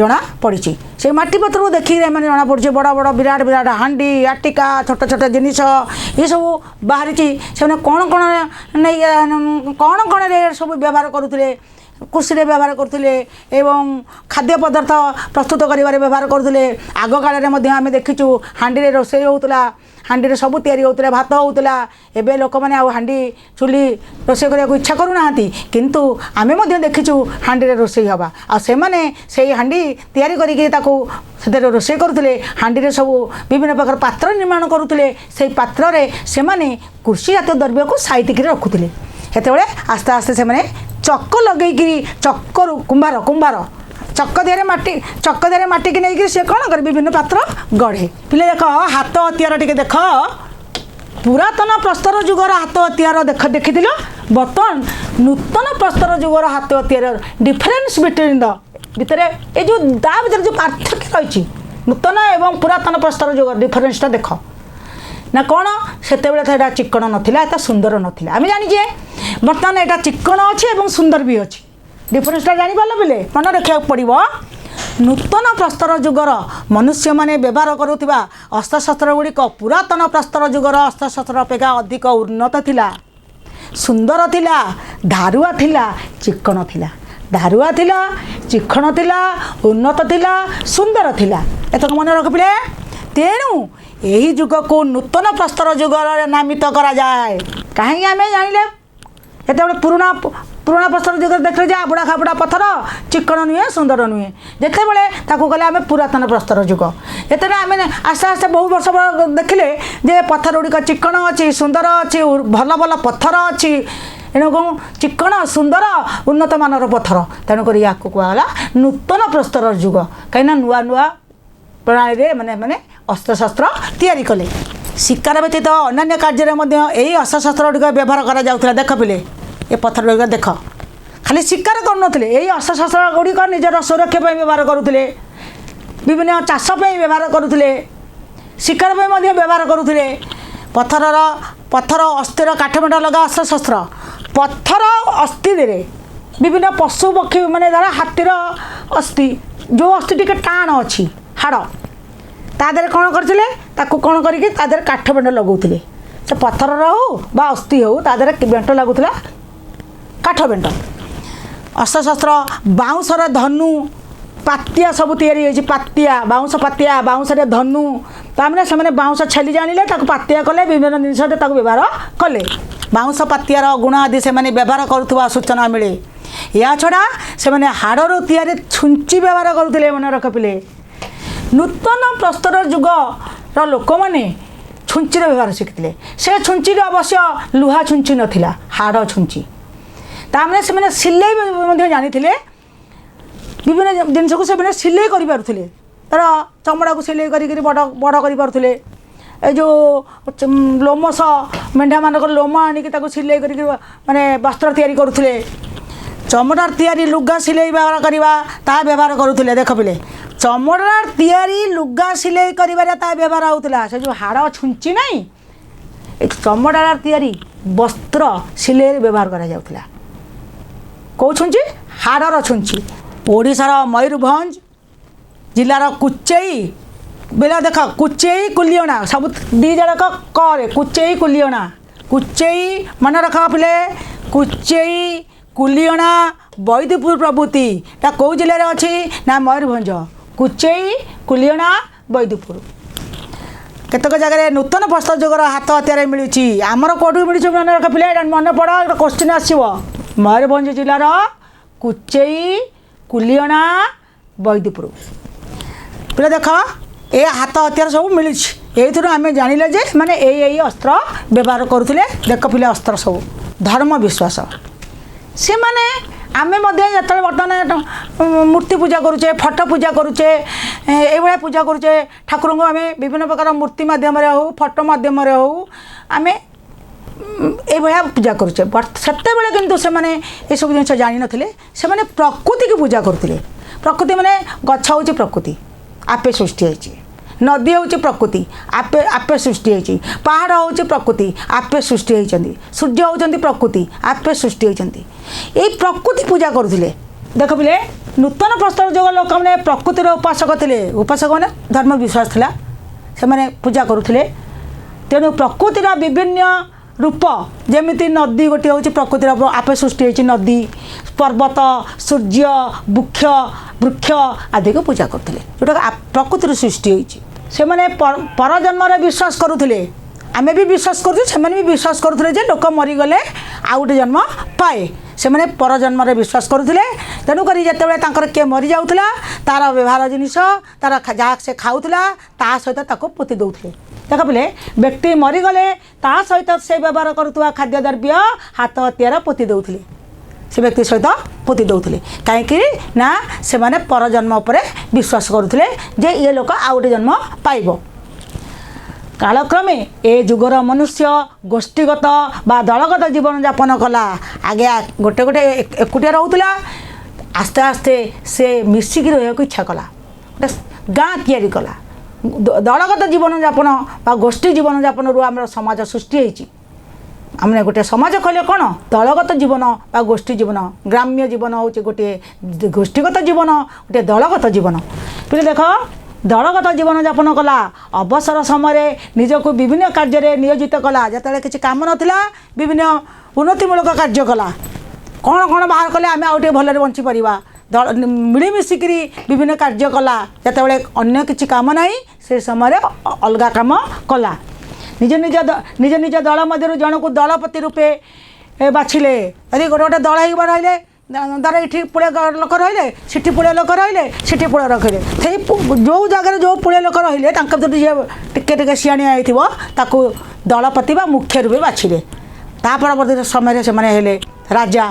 ଜଣା ପଡ଼ିଛି। ସେ ମାଟି ପାତ୍ରକୁ ଦେଖିକି ଏମାନେ ଜଣାପଡ଼ୁଛି, ବଡ଼ ବଡ଼ ବିରାଟ ବିରାଟ ହାଣ୍ଡି, ଆଟିକା, ଛୋଟ ଛୋଟ ଜିନିଷ ଏସବୁ ବାହାରିଛି। ସେମାନେ କ'ଣ କ'ଣ ନେଇ, କ'ଣ କ'ଣରେ ସବୁ ବ୍ୟବହାର କରୁଥିଲେ? କୃଷିରେ ବ୍ୟବହାର କରୁଥିଲେ ଏବଂ ଖାଦ୍ୟ ପଦାର୍ଥ ପ୍ରସ୍ତୁତ କରିବାରେ ବ୍ୟବହାର କରୁଥିଲେ। ଆଗ କାଳରେ ମଧ୍ୟ ଆମେ ଦେଖିଛୁ, ହାଣ୍ଡିରେ ରୋଷେଇ ହେଉଥିଲା, ହାଣ୍ଡିରେ ସବୁ ତିଆରି ହେଉଥିଲା, ଭାତ ହେଉଥିଲା। ଏବେ ଲୋକମାନେ ଆଉ ହାଣ୍ଡି ଚୁଲି ରୋଷେଇ କରିବାକୁ ଇଚ୍ଛା କରୁନାହାନ୍ତି, କିନ୍ତୁ ଆମେ ମଧ୍ୟ ଦେଖିଛୁ ହାଣ୍ଡିରେ ରୋଷେଇ ହେବା। ଆଉ ସେମାନେ ସେଇ ହାଣ୍ଡି ତିଆରି କରିକି ତାକୁ ସେଥିରେ ରୋଷେଇ କରୁଥିଲେ। ହାଣ୍ଡିରେ ସବୁ ବିଭିନ୍ନ ପ୍ରକାର ପାତ୍ର ନିର୍ମାଣ କରୁଥିଲେ। ସେଇ ପାତ୍ରରେ ସେମାନେ କୃଷିଜାତୀୟ ଦ୍ରବ୍ୟକୁ ସାଇତିକିରି ରଖୁଥିଲେ। ସେତେବେଳେ ଆସ୍ତେ ଆସ୍ତେ ସେମାନେ ଚକ ଲଗେଇକିରି, ଚକରୁ କୁମ୍ଭାର ଚକ ଦେହରେ ମାଟି, ଚକ ଦେହରେ ମାଟିକି ନେଇକିରି ସେ କ'ଣ କରେ? ବିଭିନ୍ନ ପାତ୍ର ଗଢ଼େ। ପିଲେ, ଦେଖ, ହାତ ହତିଆର ଟିକେ ଦେଖ। ପୁରାତନ ପ୍ରସ୍ତର ଯୁଗର ହାତ ହତିଆର ଦେଖ, ଦେଖିଥିଲ। ବର୍ତ୍ତମାନ ନୂତନ ପ୍ରସ୍ତର ଯୁଗର ହାତ ହତିଆର ଡିଫରେନ୍ସ ବିଟୱିନ୍ ଦ ଭିତରେ, ଏ ଯେଉଁ ତା ଭିତରେ ଯେଉଁ ପାର୍ଥକ୍ୟ ରହିଛି, ନୂତନ ଏବଂ ପୁରାତନ ପ୍ରସ୍ତର ଯୁଗ ଡିଫରେନ୍ସଟା ଦେଖ ନା କ'ଣ। ସେତେବେଳେ ତ ଏଇଟା ଚିକ୍କଣ ନଥିଲା, ଏତେ ସୁନ୍ଦର ନଥିଲା, ଆମେ ଜାଣିଛେ। ବର୍ତ୍ତମାନ ଏଇଟା ଚିକ୍କଣ ଅଛି ଏବଂ ସୁନ୍ଦର ବି ଅଛି। ଡିଫରେନ୍ସଟା ଜାଣିପାରିଲ ପିଲେ? ମନେ ରଖିବାକୁ ପଡ଼ିବ। ନୂତନ ପ୍ରସ୍ତର ଯୁଗର ମନୁଷ୍ୟମାନେ ବ୍ୟବହାର କରୁଥିବା ଅସ୍ତ୍ରଶସ୍ତ୍ର ଗୁଡ଼ିକ ପୁରାତନ ପ୍ରସ୍ତର ଯୁଗର ଅସ୍ତ୍ରଶସ୍ତ୍ର ଅପେକ୍ଷା ଅଧିକ ଉନ୍ନତ ଥିଲା, ସୁନ୍ଦର ଥିଲା, ଧାରୁଆ ଥିଲା, ଚିକ୍କଣ ଥିଲା। ଧାରୁଆ ଥିଲା, ଚିକ୍କଣ ଥିଲା, ଉନ୍ନତ ଥିଲା, ସୁନ୍ଦର ଥିଲା। ଏତକ ମନେ ରଖ ପିଲେ। ତେଣୁ ଏହି ଯୁଗକୁ ନୂତନ ପ୍ରସ୍ତର ଯୁଗରେ ନାମିତ କରାଯାଏ। କାହିଁକି ଆମେ ଜାଣିଲେ? ଯେତେବେଳେ ପୁରୁଣା ପ୍ରସ୍ତର ଯୁଗରେ ଦେଖିଲେ ଯେ ଆବୁଡ଼ା ଖାବୁଡ଼ା ପଥର, ଚିକ୍କଣ ନୁହେଁ, ସୁନ୍ଦର ନୁହେଁ, ଯେତେବେଳେ ତାକୁ ଗଲେ ଆମେ ପୁରାତନ ପ୍ରସ୍ତର ଯୁଗ। ଯେତେବେଳେ ଆମେ ଆସ୍ତେ ଆସ୍ତେ ବହୁ ବର୍ଷ ଦେଖିଲେ ଯେ ପଥର ଗୁଡ଼ିକ ଚିକ୍କଣ ଅଛି, ସୁନ୍ଦର ଅଛି, ଭଲ ଭଲ ପଥର ଅଛି, ଏଣୁ କ'ଣ ଚିକ୍କଣ, ସୁନ୍ଦର, ଉନ୍ନତ ମାନର ପଥର। ତେଣୁକରି ୟାକୁ କୁହାଗଲା ନୂତନ ପ୍ରସ୍ତର ଯୁଗ, କାହିଁକିନା ନୂଆ ନୂଆ ପ୍ରଣାଳୀରେ ମାନେ ଅସ୍ତ୍ରଶସ୍ତ୍ର ତିଆରି କଲେ। ଶିକାର ବ୍ୟତୀତ ଅନ୍ୟାନ୍ୟ କାର୍ଯ୍ୟରେ ମଧ୍ୟ ଏହି ଅସ୍ତ୍ରଶସ୍ତ୍ର ଗୁଡ଼ିକ ବ୍ୟବହାର କରାଯାଉଥିଲା। ଦେଖ ପିଲେ, ଏ ପଥର ଗୁଡ଼ିକ ଦେଖ। ଖାଲି ଶିକାର କରୁନଥିଲେ, ଏହି ଅସ୍ତ୍ରଶସ୍ତ୍ର ଗୁଡ଼ିକ ନିଜର ସୁରକ୍ଷା ପାଇଁ ବ୍ୟବହାର କରୁଥିଲେ, ବିଭିନ୍ନ ଚାଷ ପାଇଁ ବ୍ୟବହାର କରୁଥିଲେ, ଶିକାର ପାଇଁ ମଧ୍ୟ ବ୍ୟବହାର କରୁଥିଲେ। ପଥର ଅସ୍ଥିର କାଠମେଣ୍ଟ ଲଗା ଅସ୍ତ୍ରଶସ୍ତ୍ର। ପଥର ଅସ୍ଥିରେ ବିଭିନ୍ନ ପଶୁ ପକ୍ଷୀ, ମାନେ ଧର ହାତୀର ଅସ୍ଥି, ଯେଉଁ ଅସ୍ଥି ଟିକେ ଟାଣ ଅଛି ହାଡ଼, ତା ଦେହରେ କ'ଣ କରିଥିଲେ? ତାକୁ କ'ଣ କରିକି ତା ଦେହରେ କାଠ ବେଣ୍ଟ ଲଗାଉଥିଲେ। ସେ ପଥରର ହଉ ବା ଅସ୍ଥି ହଉ, ତା ଦେହରେ ବେଣ୍ଟ ଲାଗୁଥିଲା, କାଠ ବେଣ୍ଟ। ଅସ୍ତ୍ରଶସ୍ତ୍ର ବାଉଁଶର ଧନୁ ପାତିଆ ସବୁ ତିଆରି ହେଇଛି। ପାତିଆ, ବାଉଁଶ ପାତିଆ, ବାଉଁଶରେ ଧନୁ। ତାମାନେ ସେମାନେ ବାଉଁଶ ଛେଲି ଜାଣିଲେ, ତାକୁ ପାତିଆ କଲେ, ବିଭିନ୍ନ ଜିନିଷରେ ତାକୁ ବ୍ୟବହାର କଲେ। ବାଉଁଶ ପାତିଆର ଗୁଣ ଆଦି ସେମାନେ ବ୍ୟବହାର କରୁଥିବା ସୂଚନା ମିଳେ। ଏହା ଛଡ଼ା ସେମାନେ ହାଡ଼ରୁ ତିଆରି ଛୁଞ୍ଚି ବ୍ୟବହାର କରୁଥିଲେ। ମନେ ରଖ ପିଲେ, ନୂତନ ପ୍ରସ୍ତର ଯୁଗ ଲୋକମାନେ ଛୁଞ୍ଚିର ବ୍ୟବହାର ଶିଖିଥିଲେ। ସେ ଛୁଞ୍ଚିରେ ଅବଶ୍ୟ ଲୁହା ଛୁଞ୍ଚି ନଥିଲା, ହାଡ଼ ଛୁଞ୍ଚି। ତାମାନେ ସେମାନେ ସିଲେଇ ମଧ୍ୟ ଜାଣିଥିଲେ। ବିଭିନ୍ନ ଜିନିଷକୁ ସେମାନେ ସିଲେଇ କରିପାରୁଥିଲେ। ତାର ଚମଡ଼ାକୁ ସିଲେଇ କରିକିରି ବଡ଼ ବଡ଼ କରିପାରୁଥିଲେ। ଏ ଯେଉଁ ଲୋମସ ମେଣ୍ଢାମାନଙ୍କର ଲୋମ ଆଣିକି ତାକୁ ସିଲେଇ କରିକି ମାନେ ବସ୍ତ୍ର ତିଆରି କରୁଥିଲେ। ଚମଡ଼ାର ତିଆରି ଲୁଗା ସିଲେଇ ବ୍ୟବହାର କରିବା ତାହା ବ୍ୟବହାର କରୁଥିଲେ। ଦେଖ ପିଲେ, ଚମଡ଼ାର ତିଆରି ଲୁଗା ସିଲେଇ କରିବାରେ ତାହା ବ୍ୟବହାର ହେଉଥିଲା। ସେ ଯେଉଁ ହାଡ଼ ଛୁଞ୍ଚି ନାହିଁ, ଏ ଚମଡ଼ାର ତିଆରି ବସ୍ତ୍ର ସିଲେଇରେ ବ୍ୟବହାର କରାଯାଉଥିଲା। କେଉଁ ଛୁଞ୍ଚି? ହାଡ଼ର ଛୁଞ୍ଚି। ଓଡ଼ିଶାର ମୟୂରଭଞ୍ଜ ଜିଲ୍ଲାର କୁଚେଇ ବେଲା, ଦେଖ, କୁଚେଇ କୁଲିଅଣା, ସବୁ ଦୁଇ ଜଣକ କରେ। କୁଚେଇ କୁଲିଅଣା, କୁଚେଇ ମନେ ରଖ ପିଲେ, କୁଚେଇ କୁଲିଅଣା ବୈଦପୁର ପ୍ରଭୃତି। ଏଟା କେଉଁ ଜିଲ୍ଲାରେ ଅଛି ନା ମୟୂରଭଞ୍ଜ। କୁଚେଇ କୁଲିଅଣା ବୈଦପୁର। କେତେକ ଜାଗାରେ ନୂତନ ପ୍ରସ୍ତର ଯୁଗର ହାତ ହତିଆର ମିଳୁଛି। ଆମର କେଉଁଠୁ ମିଳୁଛି? ମନେ ରଖ ପିଲେ, ଏଇଟା ମନେ ପଡ଼, ଗୋଟେ କୋଶ୍ଚିନ୍ ଆସିବ। ମୟୂରଭଞ୍ଜ ଜିଲ୍ଲାର କୁଚେଇ କୁଲିଅଣା ବୈଦପୁର। ପିଲା ଦେଖ, ଏ ହାତ ହତିଆର ସବୁ ମିଳିଛି। ଏଇଥିରୁ ଆମେ ଜାଣିଲେ ଯେ ମାନେ ଏଇ ଏଇ ଅସ୍ତ୍ର ବ୍ୟବହାର କରୁଥିଲେ। ଦେଖ ପିଲା, ଅସ୍ତ୍ର ସବୁ। ଧର୍ମ ବିଶ୍ୱାସ ସେମାନେ, ଆମେ ମଧ୍ୟ ଯେତେବେଳେ ବର୍ତ୍ତମାନ ମୂର୍ତ୍ତି ପୂଜା କରୁଛେ, ଫଟୋ ପୂଜା କରୁଛେ, ଏଇଭଳିଆ ପୂଜା କରୁଛେ ଠାକୁରଙ୍କୁ, ଆମେ ବିଭିନ୍ନ ପ୍ରକାର ମୂର୍ତ୍ତି ମାଧ୍ୟମରେ ହେଉ, ଫଟୋ ମାଧ୍ୟମରେ ହେଉ, ଆମେ ଏଇଭଳିଆ ପୂଜା କରୁଛେ। ସେତେବେଳେ କିନ୍ତୁ ସେମାନେ ଏସବୁ ଜିନିଷ ଜାଣିନଥିଲେ। ସେମାନେ ପ୍ରକୃତିକୁ ପୂଜା କରୁଥିଲେ। ପ୍ରକୃତି ମାନେ ଗଛ ହେଉଛି ପ୍ରକୃତି, ଆପେ ସୃଷ୍ଟି ହେଇଛି। ନଦୀ ହେଉଛି ପ୍ରକୃତି, ଆପେ ଆପେ ସୃଷ୍ଟି ହେଇଛି। ପାହାଡ଼ ହେଉଛି ପ୍ରକୃତି, ଆପେ ସୃଷ୍ଟି ହେଇଛନ୍ତି। ସୂର୍ଯ୍ୟ ହେଉଛନ୍ତି ପ୍ରକୃତି, ଆପେ ସୃଷ୍ଟି ହେଇଛନ୍ତି। ଏଇ ପ୍ରକୃତି ପୂଜା କରୁଥିଲେ। ଦେଖ ପିଲେ, ନୂତନ ପ୍ରସ୍ତର ଯୁଗ ଲୋକମାନେ ପ୍ରକୃତିର ଉପାସକ ଥିଲେ। ଉପାସକ ମାନେ ଧର୍ମ ବିଶ୍ୱାସ ଥିଲା, ସେମାନେ ପୂଜା କରୁଥିଲେ। ତେଣୁ ପ୍ରକୃତିର ବିଭିନ୍ନ ରୂପ, ଯେମିତି ନଦୀ ଗୋଟିଏ ହେଉଛି ପ୍ରକୃତିର, ଆପେ ସୃଷ୍ଟି ହେଇଛି ନଦୀ, ପର୍ବତ, ସୂର୍ଯ୍ୟ, ବୃକ୍ଷ ଆଦିକୁ ପୂଜା କରୁଥିଲେ, ଯେଉଁଟାକି ପ୍ରକୃତିରୁ ସୃଷ୍ଟି ହେଇଛି। ସେମାନେ ପରଜନ୍ମରେ ବିଶ୍ୱାସ କରୁଥିଲେ। ଆମେ ବି ବିଶ୍ୱାସ କରୁଛୁ, ସେମାନେ ବି ବିଶ୍ୱାସ କରୁଥିଲେ ଯେ ଲୋକ ମରିଗଲେ ଆଉ ଗୋଟେ ଜନ୍ମ ପାଏ। ସେମାନେ ପରଜନ୍ମରେ ବିଶ୍ୱାସ କରୁଥିଲେ। ତେଣୁକରି ଯେତେବେଳେ ତାଙ୍କର କିଏ ମରିଯାଉଥିଲା, ତାର ବ୍ୟବହାର ଜିନିଷ, ତାର ଯାହା ସେ ଖାଉଥିଲା, ତା ସହିତ ତାକୁ ପୋତି ଦେଉଥିଲେ। ଦେଖ ପିଲେ, ବ୍ୟକ୍ତି ମରିଗଲେ ତା ସହିତ ସେ ବ୍ୟବହାର କରୁଥିବା ଖାଦ୍ୟ ଦ୍ରବ୍ୟ, ହାତ ହତିଆର ପୋତି ଦେଉଥିଲେ। ସେ ବ୍ୟକ୍ତି ସହିତ ପୋତି ଦେଉଥିଲେ। କାହିଁକି ନା ସେମାନେ ପରଜନ୍ମ ଉପରେ ବିଶ୍ୱାସ କରୁଥିଲେ ଯେ ଇଏ ଲୋକ ଆଉ ଗୋଟେ ଜନ୍ମ ପାଇବ। କାଳକ୍ରମେ ଏ ଯୁଗର ମନୁଷ୍ୟ ଗୋଷ୍ଠୀଗତ ବା ଦଳଗତ ଜୀବନଯାପନ କଲା। ଆଗେ ଗୋଟେ ଗୋଟେ ଏକୁଟିଆ ରହୁଥିଲା, ଆସ୍ତେ ଆସ୍ତେ ସେ ମିଶିକି ରହିବାକୁ ଇଚ୍ଛା କଲା, ଗୋଟେ ଗାଁ ତିଆରି କଲା। ଦଳଗତ ଜୀବନଯାପନ ବା ଗୋଷ୍ଠୀ ଜୀବନଯାପନରୁ ଆମର ସମାଜ ସୃଷ୍ଟି ହେଇଛି। ଆମେ ଗୋଟେ ସମାଜ କହିଲେ କ'ଣ? ଦଳଗତ ଜୀବନ ବା ଗୋଷ୍ଠୀ ଜୀବନ। ଗ୍ରାମ୍ୟ ଜୀବନ ହେଉଛି ଗୋଟିଏ ଗୋଷ୍ଠୀଗତ ଜୀବନ, ଗୋଟିଏ ଦଳଗତ ଜୀବନ। ପିଲେ ଦେଖ, ଦଳଗତ ଜୀବନଯାପନ କଲା। ଅବସର ସମୟରେ ନିଜକୁ ବିଭିନ୍ନ କାର୍ଯ୍ୟରେ ନିୟୋଜିତ କଲା। ଯେତେବେଳେ କିଛି କାମ ନଥିଲା, ବିଭିନ୍ନ ଉନ୍ନତିମୂଳକ କାର୍ଯ୍ୟ କଲା। କ'ଣ କ'ଣ ବାହାର କଲେ ଆମେ ଆଉ ଟିକେ ଭଲରେ ବଞ୍ଚିପାରିବା, ଦଳ ମିଳିମିଶିକିରି ବିଭିନ୍ନ କାର୍ଯ୍ୟ କଲା। ଯେତେବେଳେ ଅନ୍ୟ କିଛି କାମ ନାହିଁ, ସେ ସମୟରେ ଅଲଗା କାମ କଲା। ନିଜ ନିଜ ଦଳ ମଧ୍ୟରୁ ଜଣକୁ ଦଳପତି ରୂପେ ବାଛିଲେ। ଯଦି ଗୋଟେ ଗୋଟେ ଦଳ ହେଇକି ରହିଲେ, ଧର ଏଠି ପୁଳେ ଲୋକ ରହିଲେ, ସେଠି ପୁଳେ ଲୋକ ରହିଲେ, ସେଠି ପୁଳେ ରଖିଲେ, ସେଇ ଯେଉଁ ଜାଗାରେ ଯେଉଁ ପୁଳେ ଲୋକ ରହିଲେ, ତାଙ୍କ ଭିତରୁ ଯିଏ ଟିକେ ଟିକେ ସିଆଣିଆ ହେଇଥିବ, ତାକୁ ଦଳପତି ବା ମୁଖ୍ୟ ରୂପେ ବାଛିଲେ। ତା ପରବର୍ତ୍ତୀ ସମୟରେ ସେମାନେ ହେଲେ ରାଜା।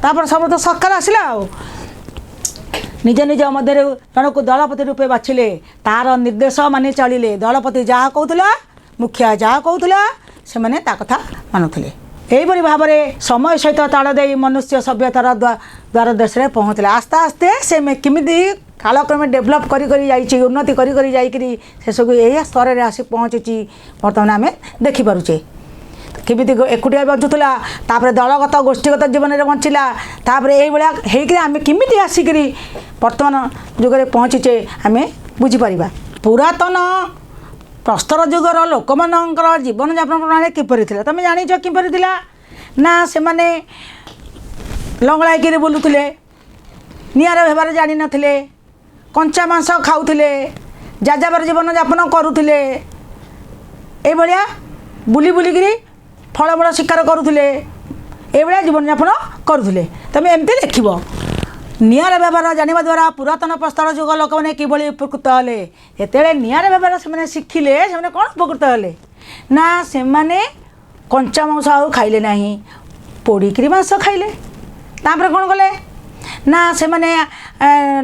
ତାପରେ ସମସ୍ତ ସରକାର ଆସିଲା। ଆଉ ନିଜ ନିଜ ମଧ୍ୟରେ ଜଣକୁ ଦଳପତି ରୂପେ ବାଛିଲେ, ତାର ନିର୍ଦ୍ଦେଶ ମାନି ଚଳିଲେ। ଦଳପତି ଯାହା କହୁଥିଲା, ମୁଖିଆ ଯାହା କହୁଥିଲା, ସେମାନେ ତା କଥା ମାନୁଥିଲେ। ଏହିପରି ଭାବରେ ସମୟ ସହିତ ତାଳ ଦେଇ ମନୁଷ୍ୟ ସଭ୍ୟତାର ଦ୍ୱାର ଦେଶରେ ପହଞ୍ଚିଲା। ଆସ୍ତେ ଆସ୍ତେ ସେ କେମିତି କାଳକ୍ରମେ ଡେଭଲପ୍ କରି କରି ଯାଇଛି, ଉନ୍ନତି କରି କରି ଯାଇକରି ସେସବୁ ଏହି ସ୍ତରରେ ଆସି ପହଞ୍ଚିଛି। ବର୍ତ୍ତମାନ ଆମେ ଦେଖିପାରୁଛେ କେମିତି ଏକୁଟିଆ ବଞ୍ଚୁଥିଲା, ତାପରେ ଦଳଗତ ଗୋଷ୍ଠୀଗତ ଜୀବନରେ ବଞ୍ଚିଲା, ତାପରେ ଏଇଭଳିଆ ହେଇକିରି ଆମେ କେମିତି ଆସିକିରି ବର୍ତ୍ତମାନ ଯୁଗରେ ପହଞ୍ଚିଛେ, ଆମେ ବୁଝିପାରିବା। ପୁରାତନ ପ୍ରସ୍ତର ଯୁଗର ଲୋକମାନଙ୍କର ଜୀବନଯାପନ ପ୍ରଣାଳୀ କିପରି ଥିଲା? ତୁମେ ଜାଣିଛ କିପରି ଥିଲା ନା, ସେମାନେ ଲଙ୍ଗଳା ହେଇକିରି ବୁଲୁଥିଲେ, ନିଆଁର ବ୍ୟବହାର ଜାଣିନଥିଲେ, କଞ୍ଚା ମାଂସ ଖାଉଥିଲେ, ଯାଯାବର ଜୀବନଯାପନ କରୁଥିଲେ, ଏଇଭଳିଆ ବୁଲି ବୁଲିକିରି ଫଳମୂଳ ଶିକାର କରୁଥିଲେ, ଏଇଭଳିଆ ଜୀବନଯାପନ କରୁଥିଲେ। ତୁମେ ଏମିତି ଲେଖିବ। ନିଆଁର ବ୍ୟବହାର ଜାଣିବା ଦ୍ୱାରା ପୁରାତନ ପ୍ରସ୍ତର ଯୁଗ ଲୋକମାନେ କିଭଳି ଉପକୃତ ହେଲେ? ଯେତେବେଳେ ନିଆଁର ବ୍ୟବହାର ସେମାନେ ଶିଖିଲେ, ସେମାନେ କ'ଣ ଉପକୃତ ହେଲେ ନା, ସେମାନେ କଞ୍ଚା ମାଂସ ଆଉ ଖାଇଲେ ନାହିଁ, ପୋଡ଼ିକିରି ମାଂସ ଖାଇଲେ। ତାପରେ କ'ଣ କଲେ ନା, ସେମାନେ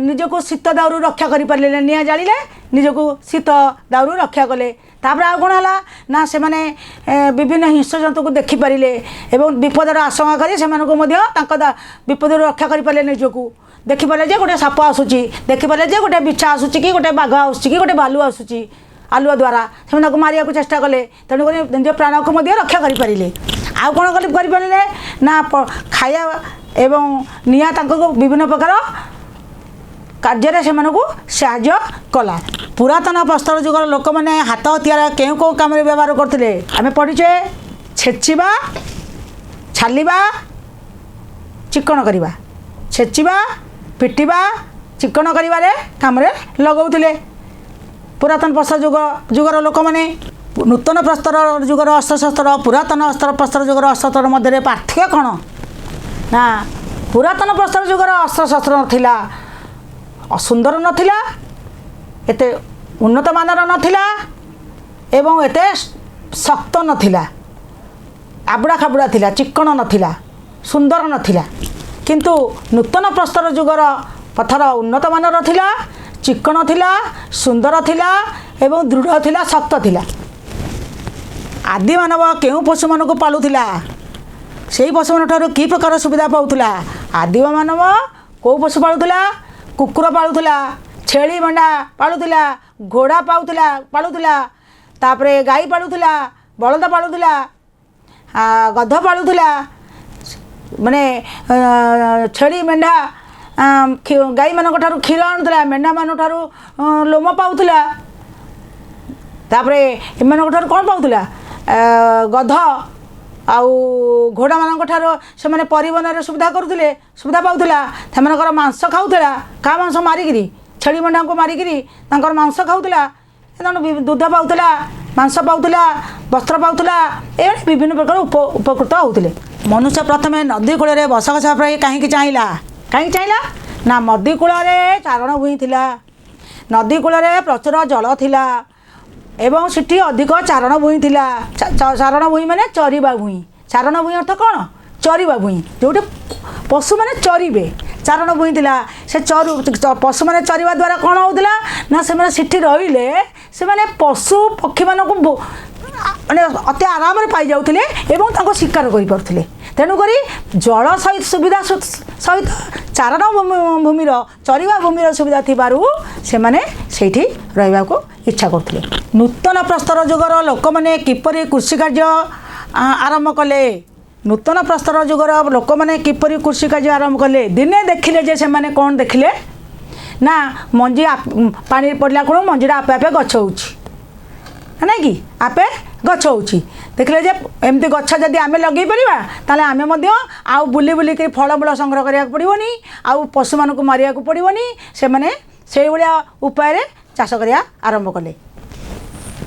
ନିଜକୁ ଶୀତ ଦାଉରୁ ରକ୍ଷା କରିପାରିଲେ। ନିଆଁ ଜାଳିଲେ, ନିଜକୁ ଶୀତ ଦାଉରୁ ରକ୍ଷା କଲେ। ତାପରେ ଆଉ କ'ଣ ହେଲା ନା, ସେମାନେ ବିଭିନ୍ନ ହିଂସ୍ର ଜନ୍ତୁକୁ ଦେଖିପାରିଲେ ଏବଂ ବିପଦର ଆଶଙ୍କା କରି ସେମାନଙ୍କୁ ମଧ୍ୟ ତାଙ୍କ ବିପଦରୁ ରକ୍ଷା କରିପାରିଲେ। ନିଜକୁ ଦେଖିପାରିଲେ ଯେ ଗୋଟେ ସାପ ଆସୁଛି, ଦେଖିପାରିଲେ ଯେ ଗୋଟେ ବିଛା ଆସୁଛି କି ଗୋଟେ ବାଘ ଆସୁଛି କି ଗୋଟେ ଭାଲୁ ଆସୁଛି, ଆଲୁଅ ଦ୍ୱାରା ସେମାନେ ତାକୁ ମାରିବାକୁ ଚେଷ୍ଟା କଲେ। ତେଣୁକରି ନିଜ ପ୍ରାଣକୁ ମଧ୍ୟ ରକ୍ଷା କରିପାରିଲେ। ଆଉ କ'ଣ କଲେ କରିପାରିଲେ ନା, ଖାଇବା ଏବଂ ନିଆଁ ତାଙ୍କୁ ବିଭିନ୍ନ ପ୍ରକାର କାର୍ଯ୍ୟରେ ସେମାନଙ୍କୁ ସାହାଯ୍ୟ କଲା। ପୁରାତନ ପ୍ରସ୍ତର ଯୁଗର ଲୋକମାନେ ହାତ ହତିଆର କେଉଁ କେଉଁ କାମରେ ବ୍ୟବହାର କରୁଥିଲେ? ଆମେ ପଢ଼ିଛେ, ଛେଚିବା, ଛାଲିବା, ଚିକଣ କରିବା। ଛେଚିବା, ପିଟିବା, ଚିକଣ କରିବାରେ କାମରେ ଲଗାଉଥିଲେ ପୁରାତନ ପ୍ରସ୍ତର ଯୁଗର ଲୋକମାନେ। ନୂତନ ପ୍ରସ୍ତର ଯୁଗର ଅସ୍ତ୍ରଶସ୍ତ୍ର, ପୁରାତନ ଅସ୍ତ୍ର ପ୍ରସ୍ତର ଯୁଗର ଅସ୍ତ୍ରଶସ୍ତ୍ର ମଧ୍ୟରେ ପାର୍ଥକ୍ୟ କ'ଣ ନା, ପୁରାତନ ପ୍ରସ୍ତର ଯୁଗର ଅସ୍ତ୍ରଶସ୍ତ୍ର ନଥିଲା, ସୁନ୍ଦର ନଥିଲା, ଏତେ ଉନ୍ନତ ମାନର ନଥିଲା ଏବଂ ଏତେ ଶକ୍ତ ନଥିଲା, ଆବୁଡ଼ା ଖାବୁଡ଼ା ଥିଲା, ଚିକ୍କଣ ନଥିଲା, ସୁନ୍ଦର ନଥିଲା। କିନ୍ତୁ ନୂତନ ପ୍ରସ୍ତର ଯୁଗର ପଥର ଉନ୍ନତ ମାନର ଥିଲା, ଚିକ୍କଣ ଥିଲା, ସୁନ୍ଦର ଥିଲା ଏବଂ ଦୃଢ଼ ଥିଲା, ଶକ୍ତ ଥିଲା। ଆଦିମାନବ କେଉଁ ପଶୁମାନଙ୍କୁ ପାଳୁଥିଲା? ସେଇ ପଶୁମାନଙ୍କ ଠାରୁ କି ପ୍ରକାର ସୁବିଧା ପାଉଥିଲା? ଆଦିମ ମାନବ କେଉଁ ପଶୁ ପାଳୁଥିଲା? କୁକୁର ପାଳୁଥିଲା, ଛେଳି ମେଣ୍ଢା ପାଳୁଥିଲା, ଘୋଡ଼ା ପାଉଥିଲା ପାଳୁଥିଲା, ତାପରେ ଗାଈ ପାଳୁଥିଲା, ବଳଦ ପାଳୁଥିଲା, ଗଧ ପାଳୁଥିଲା। ମାନେ ଛେଳି, ମେଣ୍ଢା, ଗାଈମାନଙ୍କ ଠାରୁ କ୍ଷୀର ଆଣୁଥିଲା, ମେଣ୍ଢାମାନଙ୍କ ଠାରୁ ଲୋମ ପାଉଥିଲା। ତାପରେ ଏମାନଙ୍କ ଠାରୁ କ'ଣ ପାଉଥିଲା? ଗଧ ଆଉ ଘୋଡ଼ାମାନଙ୍କ ଠାରୁ ସେମାନେ ପରିବହନରେ ସୁବିଧା କରୁଥିଲେ, ସୁବିଧା ପାଉଥିଲା। ସେମାନଙ୍କର ମାଂସ ଖାଉଥିଲା। କାହା ମାଂସ? ମାରିକିରି, ଛେଳି ମେଣ୍ଢାଙ୍କୁ ମାରିକିରି ତାଙ୍କର ମାଂସ ଖାଉଥିଲା। ତେଣୁ ଦୁଧ ପାଉଥିଲା, ମାଂସ ପାଉଥିଲା, ବସ୍ତ୍ର ପାଉଥିଲା, ଏଭଳି ବିଭିନ୍ନ ପ୍ରକାର ଉପକୃତ ହେଉଥିଲେ। ମନୁଷ୍ୟ ପ୍ରଥମେ ନଦୀ କୂଳରେ ବସବାସ ପାଇଁ କାହିଁକି ଚାହିଁଲା? କାହିଁକି ଚାହିଁଲା ନା, ନଦୀ କୂଳରେ ଚାରଣ ଭୂଇଁ ଥିଲା, ନଦୀ କୂଳରେ ପ୍ରଚୁର ଜଳ ଥିଲା ଏବଂ ସେଠି ଅଧିକ ଚାରଣ ଭୂଇଁ ଥିଲା। ଚାରଣ ଭୂଇଁ ମାନେ ଚରିବା ଭୂଇଁ। ଚାରଣ ଭୂଇଁ ଅର୍ଥ କ'ଣ? ଚରିବା ଭୂଇଁ, ଯେଉଁଠି ପଶୁମାନେ ଚରିବେ। ଚାରଣ ଭୂଇଁ ଥିଲା। ସେ ଚରୁ ପଶୁମାନେ ଚରିବା ଦ୍ୱାରା କ'ଣ ହେଉଥିଲା ନା, ସେମାନେ ସେଠି ରହିଲେ ସେମାନେ ପଶୁ ପକ୍ଷୀମାନଙ୍କୁ ମାନେ ଅତି ଆରାମରେ ପାଇଯାଉଥିଲେ ଏବଂ ତାଙ୍କୁ ଶିକାର କରିପାରୁଥିଲେ। ତେଣୁକରି ଜଳ ସହିତ ସୁବିଧା ସହିତ ଚାରଣ ଭୂମିର, ଚରିବା ଭୂମିର ସୁବିଧା ଥିବାରୁ ସେମାନେ ସେଇଠି ରହିବାକୁ ଇଚ୍ଛା କରୁଥିଲେ। ନୂତନ ପ୍ରସ୍ତର ଯୁଗର ଲୋକମାନେ କିପରି କୃଷି କାର୍ଯ୍ୟ ଆରମ୍ଭ କଲେ? ନୂତନ ପ୍ରସ୍ତର ଯୁଗର ଲୋକମାନେ କିପରି କୃଷି କାର୍ଯ୍ୟ ଆରମ୍ଭ କଲେ? ଦିନେ ଦେଖିଲେ ଯେ, ସେମାନେ କ'ଣ ଦେଖିଲେ ନା, ମଞ୍ଜି ପାଣି ପଡ଼ିଲା ଖୁଣୁ ମଞ୍ଜିଟା ଆପେ ଆପେ ଗଛ ହେଉଛି, ନାଇଁ କି? ଆପେ ଗଛ ହେଉଛି। ଦେଖିଲେ ଯେ ଏମିତି ଗଛ ଯଦି ଆମେ ଲଗେଇ ପାରିବା, ତାହେଲେ ଆମେ ମଧ୍ୟ ଆଉ ବୁଲି ବୁଲିକି ଫଳମୂଳ ସଂଗ୍ରହ କରିବାକୁ ପଡ଼ିବନି, ଆଉ ପଶୁମାନଙ୍କୁ ମାରିବାକୁ ପଡ଼ିବନି। ସେମାନେ ସେଇଭଳିଆ ଉପାୟରେ ଚାଷ କରିବା ଆରମ୍ଭ କଲେ।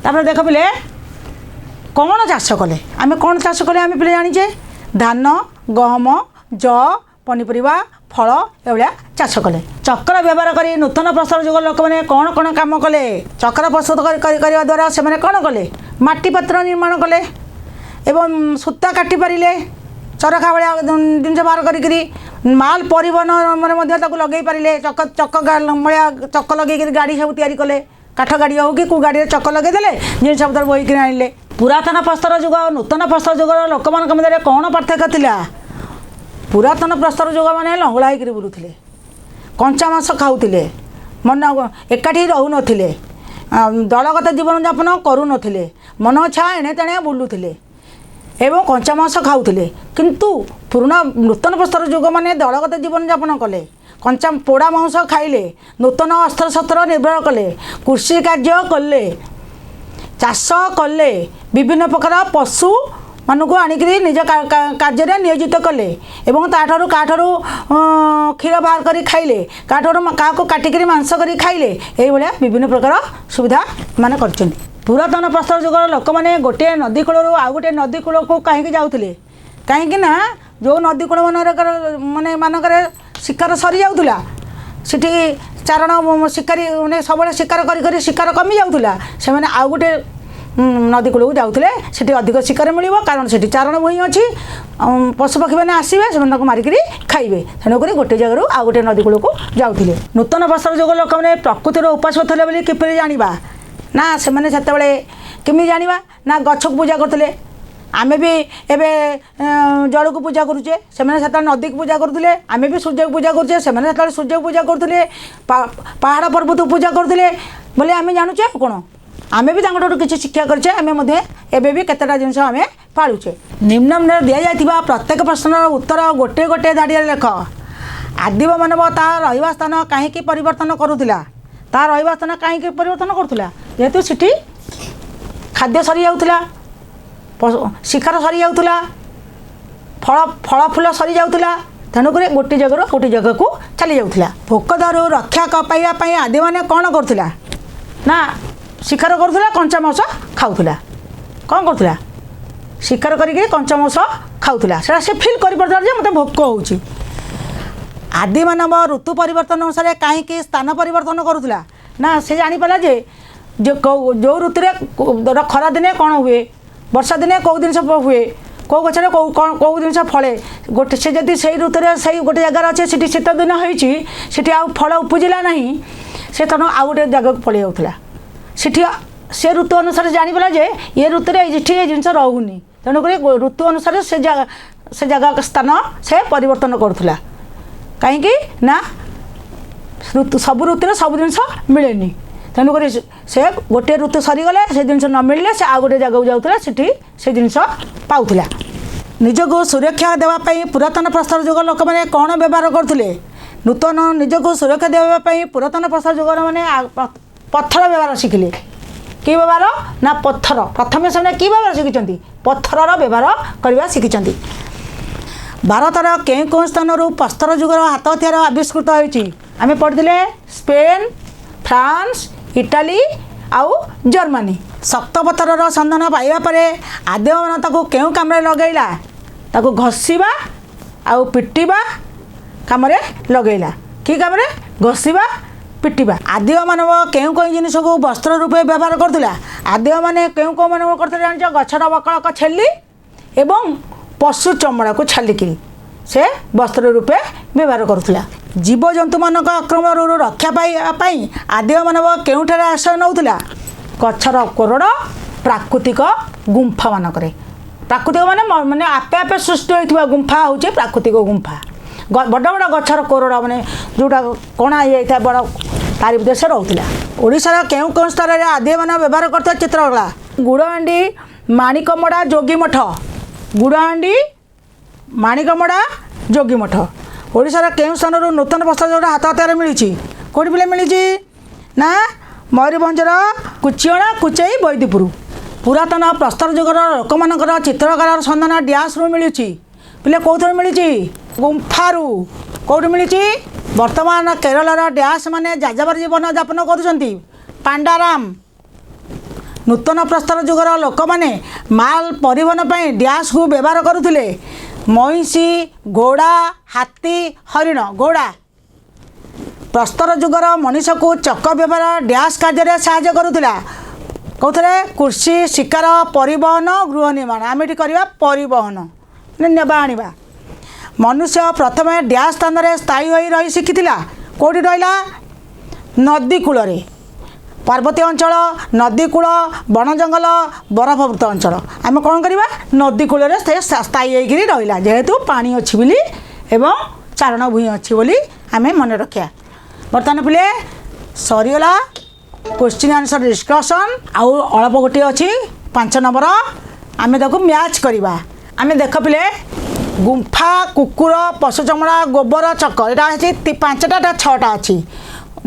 ତାପରେ ଦେଖ ପିଲେ, କ'ଣ ଚାଷ କଲେ? ଆମେ କ'ଣ ଚାଷ କଲେ? ଆମେ ପିଲେ ଜାଣିଛେ, ଧାନ, ଗହମ, ଜଅ, ପନିପରିବା, ଫଳ, ଏଭଳିଆ ଚାଷ କଲେ। ଚକ୍ର ବ୍ୟବହାର କରି ନୂତନ ପ୍ରସ୍ତର ଯୁଗ ଲୋକମାନେ କ'ଣ କ'ଣ କାମ କଲେ? ଚକ୍ର ପ୍ରସ୍ତୁତ କରିବା ଦ୍ୱାରା ସେମାନେ କ'ଣ କଲେ? ମାଟି ପାତ୍ର ନିର୍ମାଣ କଲେ ଏବଂ ସୂତା କାଟି ପାରିଲେ, ଚରଖା ଭଳିଆ ଜିନିଷ ବାହାର କରିକିରି ମାଲ ପରିବହନ ମଧ୍ୟ ତାକୁ ଲଗେଇ ପାରିଲେ। ଚକ ଭଳିଆ, ଚକ ଲଗେଇକିରି ଗାଡ଼ି ସବୁ ତିଆରି କଲେ। କାଠ ଗାଡ଼ି ହେଉ କି କେଉଁ ଗାଡ଼ିରେ ଚକ ଲଗେଇଦେଲେ, ଜିନିଷ ପତ୍ର ବୋହିକିରି ଆଣିଲେ। ପୁରାତନ ପ୍ରସ୍ତର ଯୁଗ ଆଉ ନୂତନ ପ୍ରସ୍ତର ଯୁଗର ଲୋକମାନଙ୍କ ମଧ୍ୟରେ କ'ଣ ପାର୍ଥକ୍ୟ ଥିଲା? ପୁରାତନ ପ୍ରସ୍ତର ଯୁଗ ମାନେ ଲଙ୍ଗଳା ହେଇକିରି ବୁଲୁଥିଲେ, କଞ୍ଚା ମାଂସ ଖାଉଥିଲେ, ମନ ଏକାଠି ରହୁନଥିଲେ, ଦଳଗତ ଜୀବନଯାପନ କରୁନଥିଲେ, ମନ ଇଚ୍ଛା ଏଣେ ତେଣେ ବୁଲୁଥିଲେ ଏବଂ କଞ୍ଚା ମାଂସ ଖାଉଥିଲେ। କିନ୍ତୁ ନୂତନ ପ୍ରସ୍ତର ଯୁଗମାନେ ଦଳଗତ ଜୀବନଯାପନ କଲେ, କଞ୍ଚା ପୋଡ଼ା ମାଂସ ଖାଇଲେ, ନୂତନ ଅସ୍ତ୍ରଶସ୍ତ୍ର ନିର୍ଭର କଲେ, କୃଷି କାର୍ଯ୍ୟ କଲେ, ଚାଷ କଲେ, ବିଭିନ୍ନ ପ୍ରକାର ପଶୁମାନଙ୍କୁ ଆଣିକିରି ନିଜ କାର୍ଯ୍ୟରେ ନିୟୋଜିତ କଲେ ଏବଂ ତାଠାରୁ କାହାଠାରୁ କ୍ଷୀର ବାହାର କରି ଖାଇଲେ, କାହାଠାରୁ କାହାକୁ କାଟିକିରି ମାଂସ କରି ଖାଇଲେ। ଏଇଭଳିଆ ବିଭିନ୍ନ ପ୍ରକାର ସୁବିଧା ମାନେ କରିଛନ୍ତି। ପୁରାତନ ପ୍ରସ୍ତର ଯୁଗର ଲୋକମାନେ ଗୋଟିଏ ନଦୀ କୂଳରୁ ଆଉ ଗୋଟିଏ ନଦୀ କୂଳକୁ କାହିଁକି ଯାଉଥିଲେ? କାହିଁକି ନା ଯେଉଁ ନଦୀ କୂଳ ମାନଙ୍କରେ ମାନେ ମାନଙ୍କରେ ଶିକାର ସରିଯାଉଥିଲା। ସେଠି ଚାରଣ ଶିକାରୀ ମାନେ ସବୁବେଳେ ଶିକାର କରି କରି ଶିକାର କମି ଯାଉଥିଲା। ସେମାନେ ଆଉ ଗୋଟେ ନଦୀ କୂଳକୁ ଯାଉଥିଲେ, ସେଠି ଅଧିକ ଶିକାର ମିଳିବ, କାରଣ ସେଠି ଚାରଣ ଭୂଇଁ ଅଛି, ପଶୁପକ୍ଷୀମାନେ ଆସିବେ, ସେମାନେ ତାକୁ ମାରିକିରି ଖାଇବେ। ତେଣୁକରି ଗୋଟେ ଜାଗାରୁ ଆଉ ଗୋଟେ ନଦୀ କୂଳକୁ ଯାଉଥିଲେ। ନୂତନ ପ୍ରସ୍ତର ଯୁଗ ଲୋକମାନେ ପ୍ରକୃତିର ଉପାସକ ଥିଲେ ବୋଲି କିପରି ଜାଣିବା? ନା, ସେମାନେ ସେତେବେଳେ କେମିତି ଜାଣିବା ନା, ଗଛକୁ ପୂଜା କରୁଥିଲେ। ଆମେ ବି ଏବେ ଜଳକୁ ପୂଜା କରୁଛେ, ସେମାନେ ସେତେବେଳେ ନଦୀକୁ ପୂଜା କରୁଥିଲେ। ଆମେ ବି ସୂର୍ଯ୍ୟକୁ ପୂଜା କରୁଛେ, ସେମାନେ ସେତେବେଳେ ସୂର୍ଯ୍ୟକୁ ପୂଜା କରୁଥିଲେ, ପାହାଡ଼ ପର୍ବତକୁ ପୂଜା କରୁଥିଲେ ବୋଲି ଆମେ ଜାଣୁଛେ। ଆଉ କ'ଣ, ଆମେ ବି ତାଙ୍କଠାରୁ କିଛି ଶିକ୍ଷା କରିଛେ। ଆମେ ମଧ୍ୟ ଏବେ ବି କେତେଟା ଜିନିଷ ଆମେ ପାଳୁଛେ। ନିମ୍ନରେ ଦିଆଯାଇଥିବା ପ୍ରତ୍ୟେକ ପ୍ରଶ୍ନର ଉତ୍ତର ଗୋଟିଏ ଗୋଟିଏ ଧାଡ଼ିରେ ଲେଖ। ଆଦିମ ମାନବ ତା ରହିବା ସ୍ଥାନ କାହିଁକି ପରିବର୍ତ୍ତନ କରୁଥିଲା? ତା ରହିବା ସ୍ଥାନ କାହିଁକି ପରିବର୍ତ୍ତନ କରୁଥିଲା? ଯେହେତୁ ସେଠି ଖାଦ୍ୟ ସରିଯାଉଥିଲା, ଶିକାର ସରିଯାଉଥିଲା, ଫଳ ଫୁଲ ସରିଯାଉଥିଲା, ତେଣୁକରି ଗୋଟେ ଜାଗାରୁ ଗୋଟେ ଜାଗାକୁ ଚାଲି ଯାଉଥିଲା। ଭୋକ ଦାଉରୁ ରକ୍ଷା ପାଇବା ପାଇଁ ଆଦିମାନେ କ'ଣ କରୁଥିଲା? ନା, ଶିକାର କରୁଥିଲା, କଞ୍ଚା ମାଂସ ଖାଉଥିଲା। କ'ଣ କରୁଥିଲା? ଶିକାର କରିକି କଞ୍ଚା ମାଂସ ଖାଉଥିଲା। ସେଇଟା ସେ ଫିଲ୍ କରିପାରୁଥିଲା ଯେ ମୋତେ ଭୋକ ହେଉଛି। ଆଦିମାନବ ଋତୁ ପରିବର୍ତ୍ତନ ଅନୁସାରେ କାହିଁକି ସ୍ଥାନ ପରିବର୍ତ୍ତନ କରୁଥିଲା? ନା, ସେ ଜାଣିପାରିଲା ଯେ ଯେଉଁ ଋତୁରେ, ଧର ଖରାଦିନେ କ'ଣ ହୁଏ, ବର୍ଷା ଦିନେ କେଉଁ ଜିନିଷ ହୁଏ, କେଉଁ ଗଛରେ କେଉଁ କ'ଣ କେଉଁ ଜିନିଷ ଫଳେ। ଗୋଟେ ସେ ଯଦି ସେଇ ଋତୁରେ ସେଇ ଗୋଟେ ଜାଗାରେ ଅଛି, ସେଠି ଶୀତ ଦିନ ହେଇଛି, ସେଠି ଆଉ ଫଳ ଉପୁଜିଲା ନାହିଁ, ସେ ତେଣୁ ଆଉ ଗୋଟେ ଜାଗାକୁ ପଳେଇ ଯାଉଥିଲା। ସେଠି ସେ ଋତୁ ଅନୁସାରେ ଜାଣିପାରିଲା ଯେ ଏ ଋତୁରେ ଏଠି ଏ ଜିନିଷ ରହୁନି। ତେଣୁକରି ଋତୁ ଅନୁସାରେ ସେ ଜାଗା ସ୍ଥାନ ସେ ପରିବର୍ତ୍ତନ କରୁଥିଲା। କାହିଁକି ନା, ଋତୁ ସବୁ ଋତୁରେ ସବୁ ଜିନିଷ ମିଳେନି। ତେଣୁକରି ସେ ଗୋଟିଏ ଋତୁ ସରିଗଲେ ସେ ଜିନିଷ ନ ମିଳିଲେ ସେ ଆଉ ଗୋଟିଏ ଜାଗାକୁ ଯାଉଥିଲା, ସେଠି ସେ ଜିନିଷ ପାଉଥିଲା। ନିଜକୁ ସୁରକ୍ଷା ଦେବା ପାଇଁ ପୁରାତନ ପ୍ରସ୍ତର ଯୁଗ ଲୋକମାନେ କ'ଣ ବ୍ୟବହାର କରୁଥିଲେ? ନୂତନ ନିଜକୁ ସୁରକ୍ଷା ଦେବା ପାଇଁ ପୁରାତନ ପ୍ରସ୍ତର ଯୁଗର ମାନେ ପଥର ବ୍ୟବହାର ଶିଖିଲେ। କି ବ୍ୟବହାର? ନା, ପଥର। ପ୍ରଥମେ ସେମାନେ କି ବ୍ୟବହାର ଶିଖିଛନ୍ତି? ପଥରର ବ୍ୟବହାର କରିବା ଶିଖିଛନ୍ତି। ଭାରତର କେଉଁ କେଉଁ ସ୍ଥାନରୁ ପ୍ରସ୍ତର ଯୁଗର ହାତ ହତିଆର ଆବିଷ୍କୃତ ହୋଇଛି? ଆମେ ପଢ଼ିଥିଲେ ସ୍ପେନ୍, ଫ୍ରାନ୍ସ, ଇଟାଲୀ ଆଉ ଜର୍ମାନୀ। ଶକ୍ତ ପଥରର ସନ୍ଧାନ ପାଇବା ପରେ ଆଦିମମାନ ତାକୁ କେଉଁ କାମରେ ଲଗାଇଲା? ତାକୁ ଘଷିବା ଆଉ ପିଟିବା କାମରେ ଲଗାଇଲା। କି କାମରେ? ଘଷିବା, ପିଟିବା। ଆଦିମ ମାନବ କେଉଁ କେଉଁ ଜିନିଷକୁ ବସ୍ତ୍ର ରୂପେ ବ୍ୟବହାର କରୁଥିଲା? ଆଦିମମାନେ କେଉଁ କେଉଁ ମାନବ କରୁଥିଲେ ଜାଣିଛ? ଗଛର ବକଳକ ଛେଲି ଏବଂ ପଶୁ ଚମଡ଼ାକୁ ଛାଲିକିରି ସେ ବସ୍ତ୍ର ରୂପେ ବ୍ୟବହାର କରୁଥିଲା। ଜୀବଜନ୍ତୁମାନଙ୍କ ଆକ୍ରମଣରୁ ରକ୍ଷା ପାଇବା ପାଇଁ ଆଦିମ ମାନବ କେଉଁଠାରେ ଆଶ୍ରୟ ନେଉଥିଲା? ଗଛର କୋରଡ଼, ପ୍ରାକୃତିକ ଗୁମ୍ଫାମାନଙ୍କରେ। ପ୍ରାକୃତିକ ମାନେ ମାନେ ଆପେ ଆପେ ସୃଷ୍ଟି ହୋଇଥିବା ଗୁମ୍ଫା ହେଉଛି ପ୍ରାକୃତିକ ଗୁମ୍ଫା। ବଡ଼ ବଡ଼ ଗଛର କୋରଡ଼, ମାନେ ଯେଉଁଟା କଣା ହେଇଯାଇଥାଏ ବଡ଼, ତାରି ଭିତରେ ସେ ରହୁଥିଲା। ଓଡ଼ିଶାର କେଉଁ କେଉଁ ସ୍ଥାନରେ ଆଦିମମାନ ବ୍ୟବହାର କରୁଥିବା ଚିତ୍ରକଳା? ଗୁଡ଼ହାଣ୍ଡି, ମାଣିକମଡ଼ା, ଯୋଗୀମଠ। ଗୁଡ଼ହାଣ୍ଡି, ମାଣିକମଡ଼ା, ଯୋଗୀମଠ। ଓଡ଼ିଶାର କେଉଁ ସ୍ଥାନରୁ ନୂତନ ପ୍ରସ୍ତର ଯୁଗର ହାତ ହତିଆର ମିଳିଛି? କେଉଁଠି ପିଲା ମିଳିଛି? ନା, ମୟୂରଭଞ୍ଜର କୁଚିଅଣା, କୁଚେଇ, ବୈଦ୍ୟପୁର। ପୁରାତନ ପ୍ରସ୍ତର ଯୁଗର ଲୋକମାନଙ୍କର ଚିତ୍ରକଳାର ସନ୍ଧାନ ଡ୍ୟାସ୍ରୁ ମିଳୁଛି। ପିଲା, କେଉଁଥିରୁ ମିଳିଛି? ଗୁମ୍ଫାରୁ। କେଉଁଠି ମିଳିଛି? ବର୍ତ୍ତମାନ କେରଳର ଡ୍ୟାସ୍ ମାନେ ଯାଯାବର ଜୀବନ ଯାପନ କରୁଛନ୍ତି। ପାଣ୍ଡାରାମ। ନୂତନ ପ୍ରସ୍ତର ଯୁଗର ଲୋକମାନେ ମାଲ ପରିବହନ ପାଇଁ ଡ୍ୟାସ୍କୁ ବ୍ୟବହାର କରୁଥିଲେ। ମଇଁଷି, ଘୋଡ଼ା, ହାତୀ, ହରିଣ। ଘୋଡ଼ା। ପ୍ରସ୍ତର ଯୁଗର ମଣିଷକୁ ଚକ ବ୍ୟବହାର ଡ୍ୟାସ୍ କାର୍ଯ୍ୟରେ ସାହାଯ୍ୟ କରୁଥିଲା। କେଉଁଥିରେ? କୃଷି, ଶିକାର, ପରିବହନ, ଗୃହ ନିର୍ମାଣ। ଆମେ ଏଠି କରିବା ପରିବହନ, ମାନେ ନେବା ଆଣିବା। ମନୁଷ୍ୟ ପ୍ରଥମେ ଡ୍ୟାସ୍ ସ୍ଥାନରେ ସ୍ଥାୟୀ ହୋଇ ରହି ଶିଖିଥିଲା। କେଉଁଠି ରହିଲା? ନଦୀ କୂଳରେ, ପାର୍ବତ୍ୟ ଅଞ୍ଚଳ, ନଦୀ କୂଳ, ବଣ ଜଙ୍ଗଲ, ବରଫବୃତ ଅଞ୍ଚଳ। ଆମେ କ'ଣ କରିବା? ନଦୀ କୂଳରେ ସେ ସ୍ଥାୟୀ ହେଇକିରି ରହିଲା, ଯେହେତୁ ପାଣି ଅଛି ବୋଲି ଏବଂ ଚାରଣ ଭୂଇଁ ଅଛି ବୋଲି ଆମେ ମନେ ରଖିବା। ବର୍ତ୍ତମାନ ପିଲେ, ସରିଗଲା କୋଶ୍ଚିନ୍ ଆନ୍ସର୍ ଡିସ୍କସନ୍। ଆଉ ଅଳ୍ପ ଗୋଟିଏ ଅଛି, 5 ନମ୍ବର। ଆମେ ତାକୁ ମ୍ୟାଚ୍ କରିବା। ଆମେ ଦେଖ ପିଲେ, ଗୁମ୍ଫା, କୁକୁର, ପଶୁ ଚମଡ଼ା, ଗୋବର, ଚକ। ଏଇଟା ଅଛି 5ଟା, ଏଇଟା 6ଟା ଅଛି।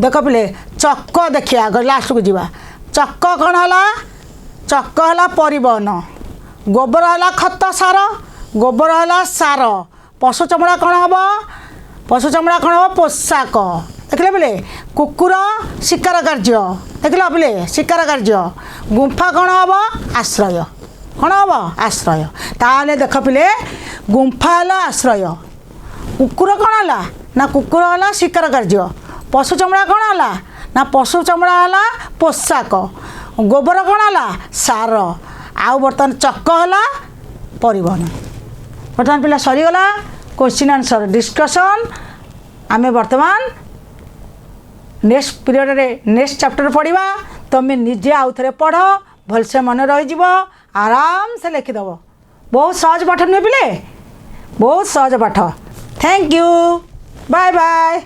ଦେଖ ପିଲେ, ଚକ ଦେଖିବା ଆଗ, ଲାଷ୍ଟକୁ ଯିବା। ଚକ କ'ଣ ହେଲା? ଚକ ହେଲା ପରିବହନ। ଗୋବର ହେଲା ଖତ, ସାର। ଗୋବର ହେଲା ସାର। ପଶୁ ଚମଡ଼ା କ'ଣ ହେବ? ପଶୁ ଚମଡ଼ା କ'ଣ ହେବ? ପୋଷାକ। ଦେଖିଲେ ପିଲେ? କୁକୁର ଶିକାର କାର୍ଯ୍ୟ। ଦେଖିଲ ପିଲେ? ଶିକାର କାର୍ଯ୍ୟ। ଗୁମ୍ଫା କ'ଣ ହେବ? ଆଶ୍ରୟ। କ'ଣ ହେବ? ଆଶ୍ରୟ। ତାହେଲେ ଦେଖ ପିଲେ, ଗୁମ୍ଫା ହେଲା ଆଶ୍ରୟ, କୁକୁର କ'ଣ ହେଲା? ନା କୁକୁର ହେଲା ଶିକାର କାର୍ଯ୍ୟ। ପଶୁ ଚମଡ଼ା କ'ଣ ହେଲା ନା ପଶୁ ଚମଡ଼ା ହେଲା ପୋଷାକ। ଗୋବର କ'ଣ ହେଲା? ସାର। ଆଉ ବର୍ତ୍ତମାନ ଚକ ହେଲା ପରିବହନ। ବର୍ତ୍ତମାନ ପିଲା, ସରିଗଲା କୋଶ୍ଚିନ୍ ଆନ୍ସର୍ ଡିସ୍କସନ୍। ଆମେ ବର୍ତ୍ତମାନ ନେକ୍ସଟ ପିରିୟଡ଼ରେ ନେକ୍ସଟ ଚାପ୍ଟର ପଢ଼ିବା। ତୁମେ ନିଜେ ଆଉ ଥରେ ପଢ଼, ଭଲସେ ମନେ ରହିଯିବ, ଆରାମସେ ଲେଖିଦେବ। ବହୁତ ସହଜ ପାଠ ନୁହେଁ ପିଲେ? ବହୁତ ସହଜ ପାଠ। Thank you, bye bye.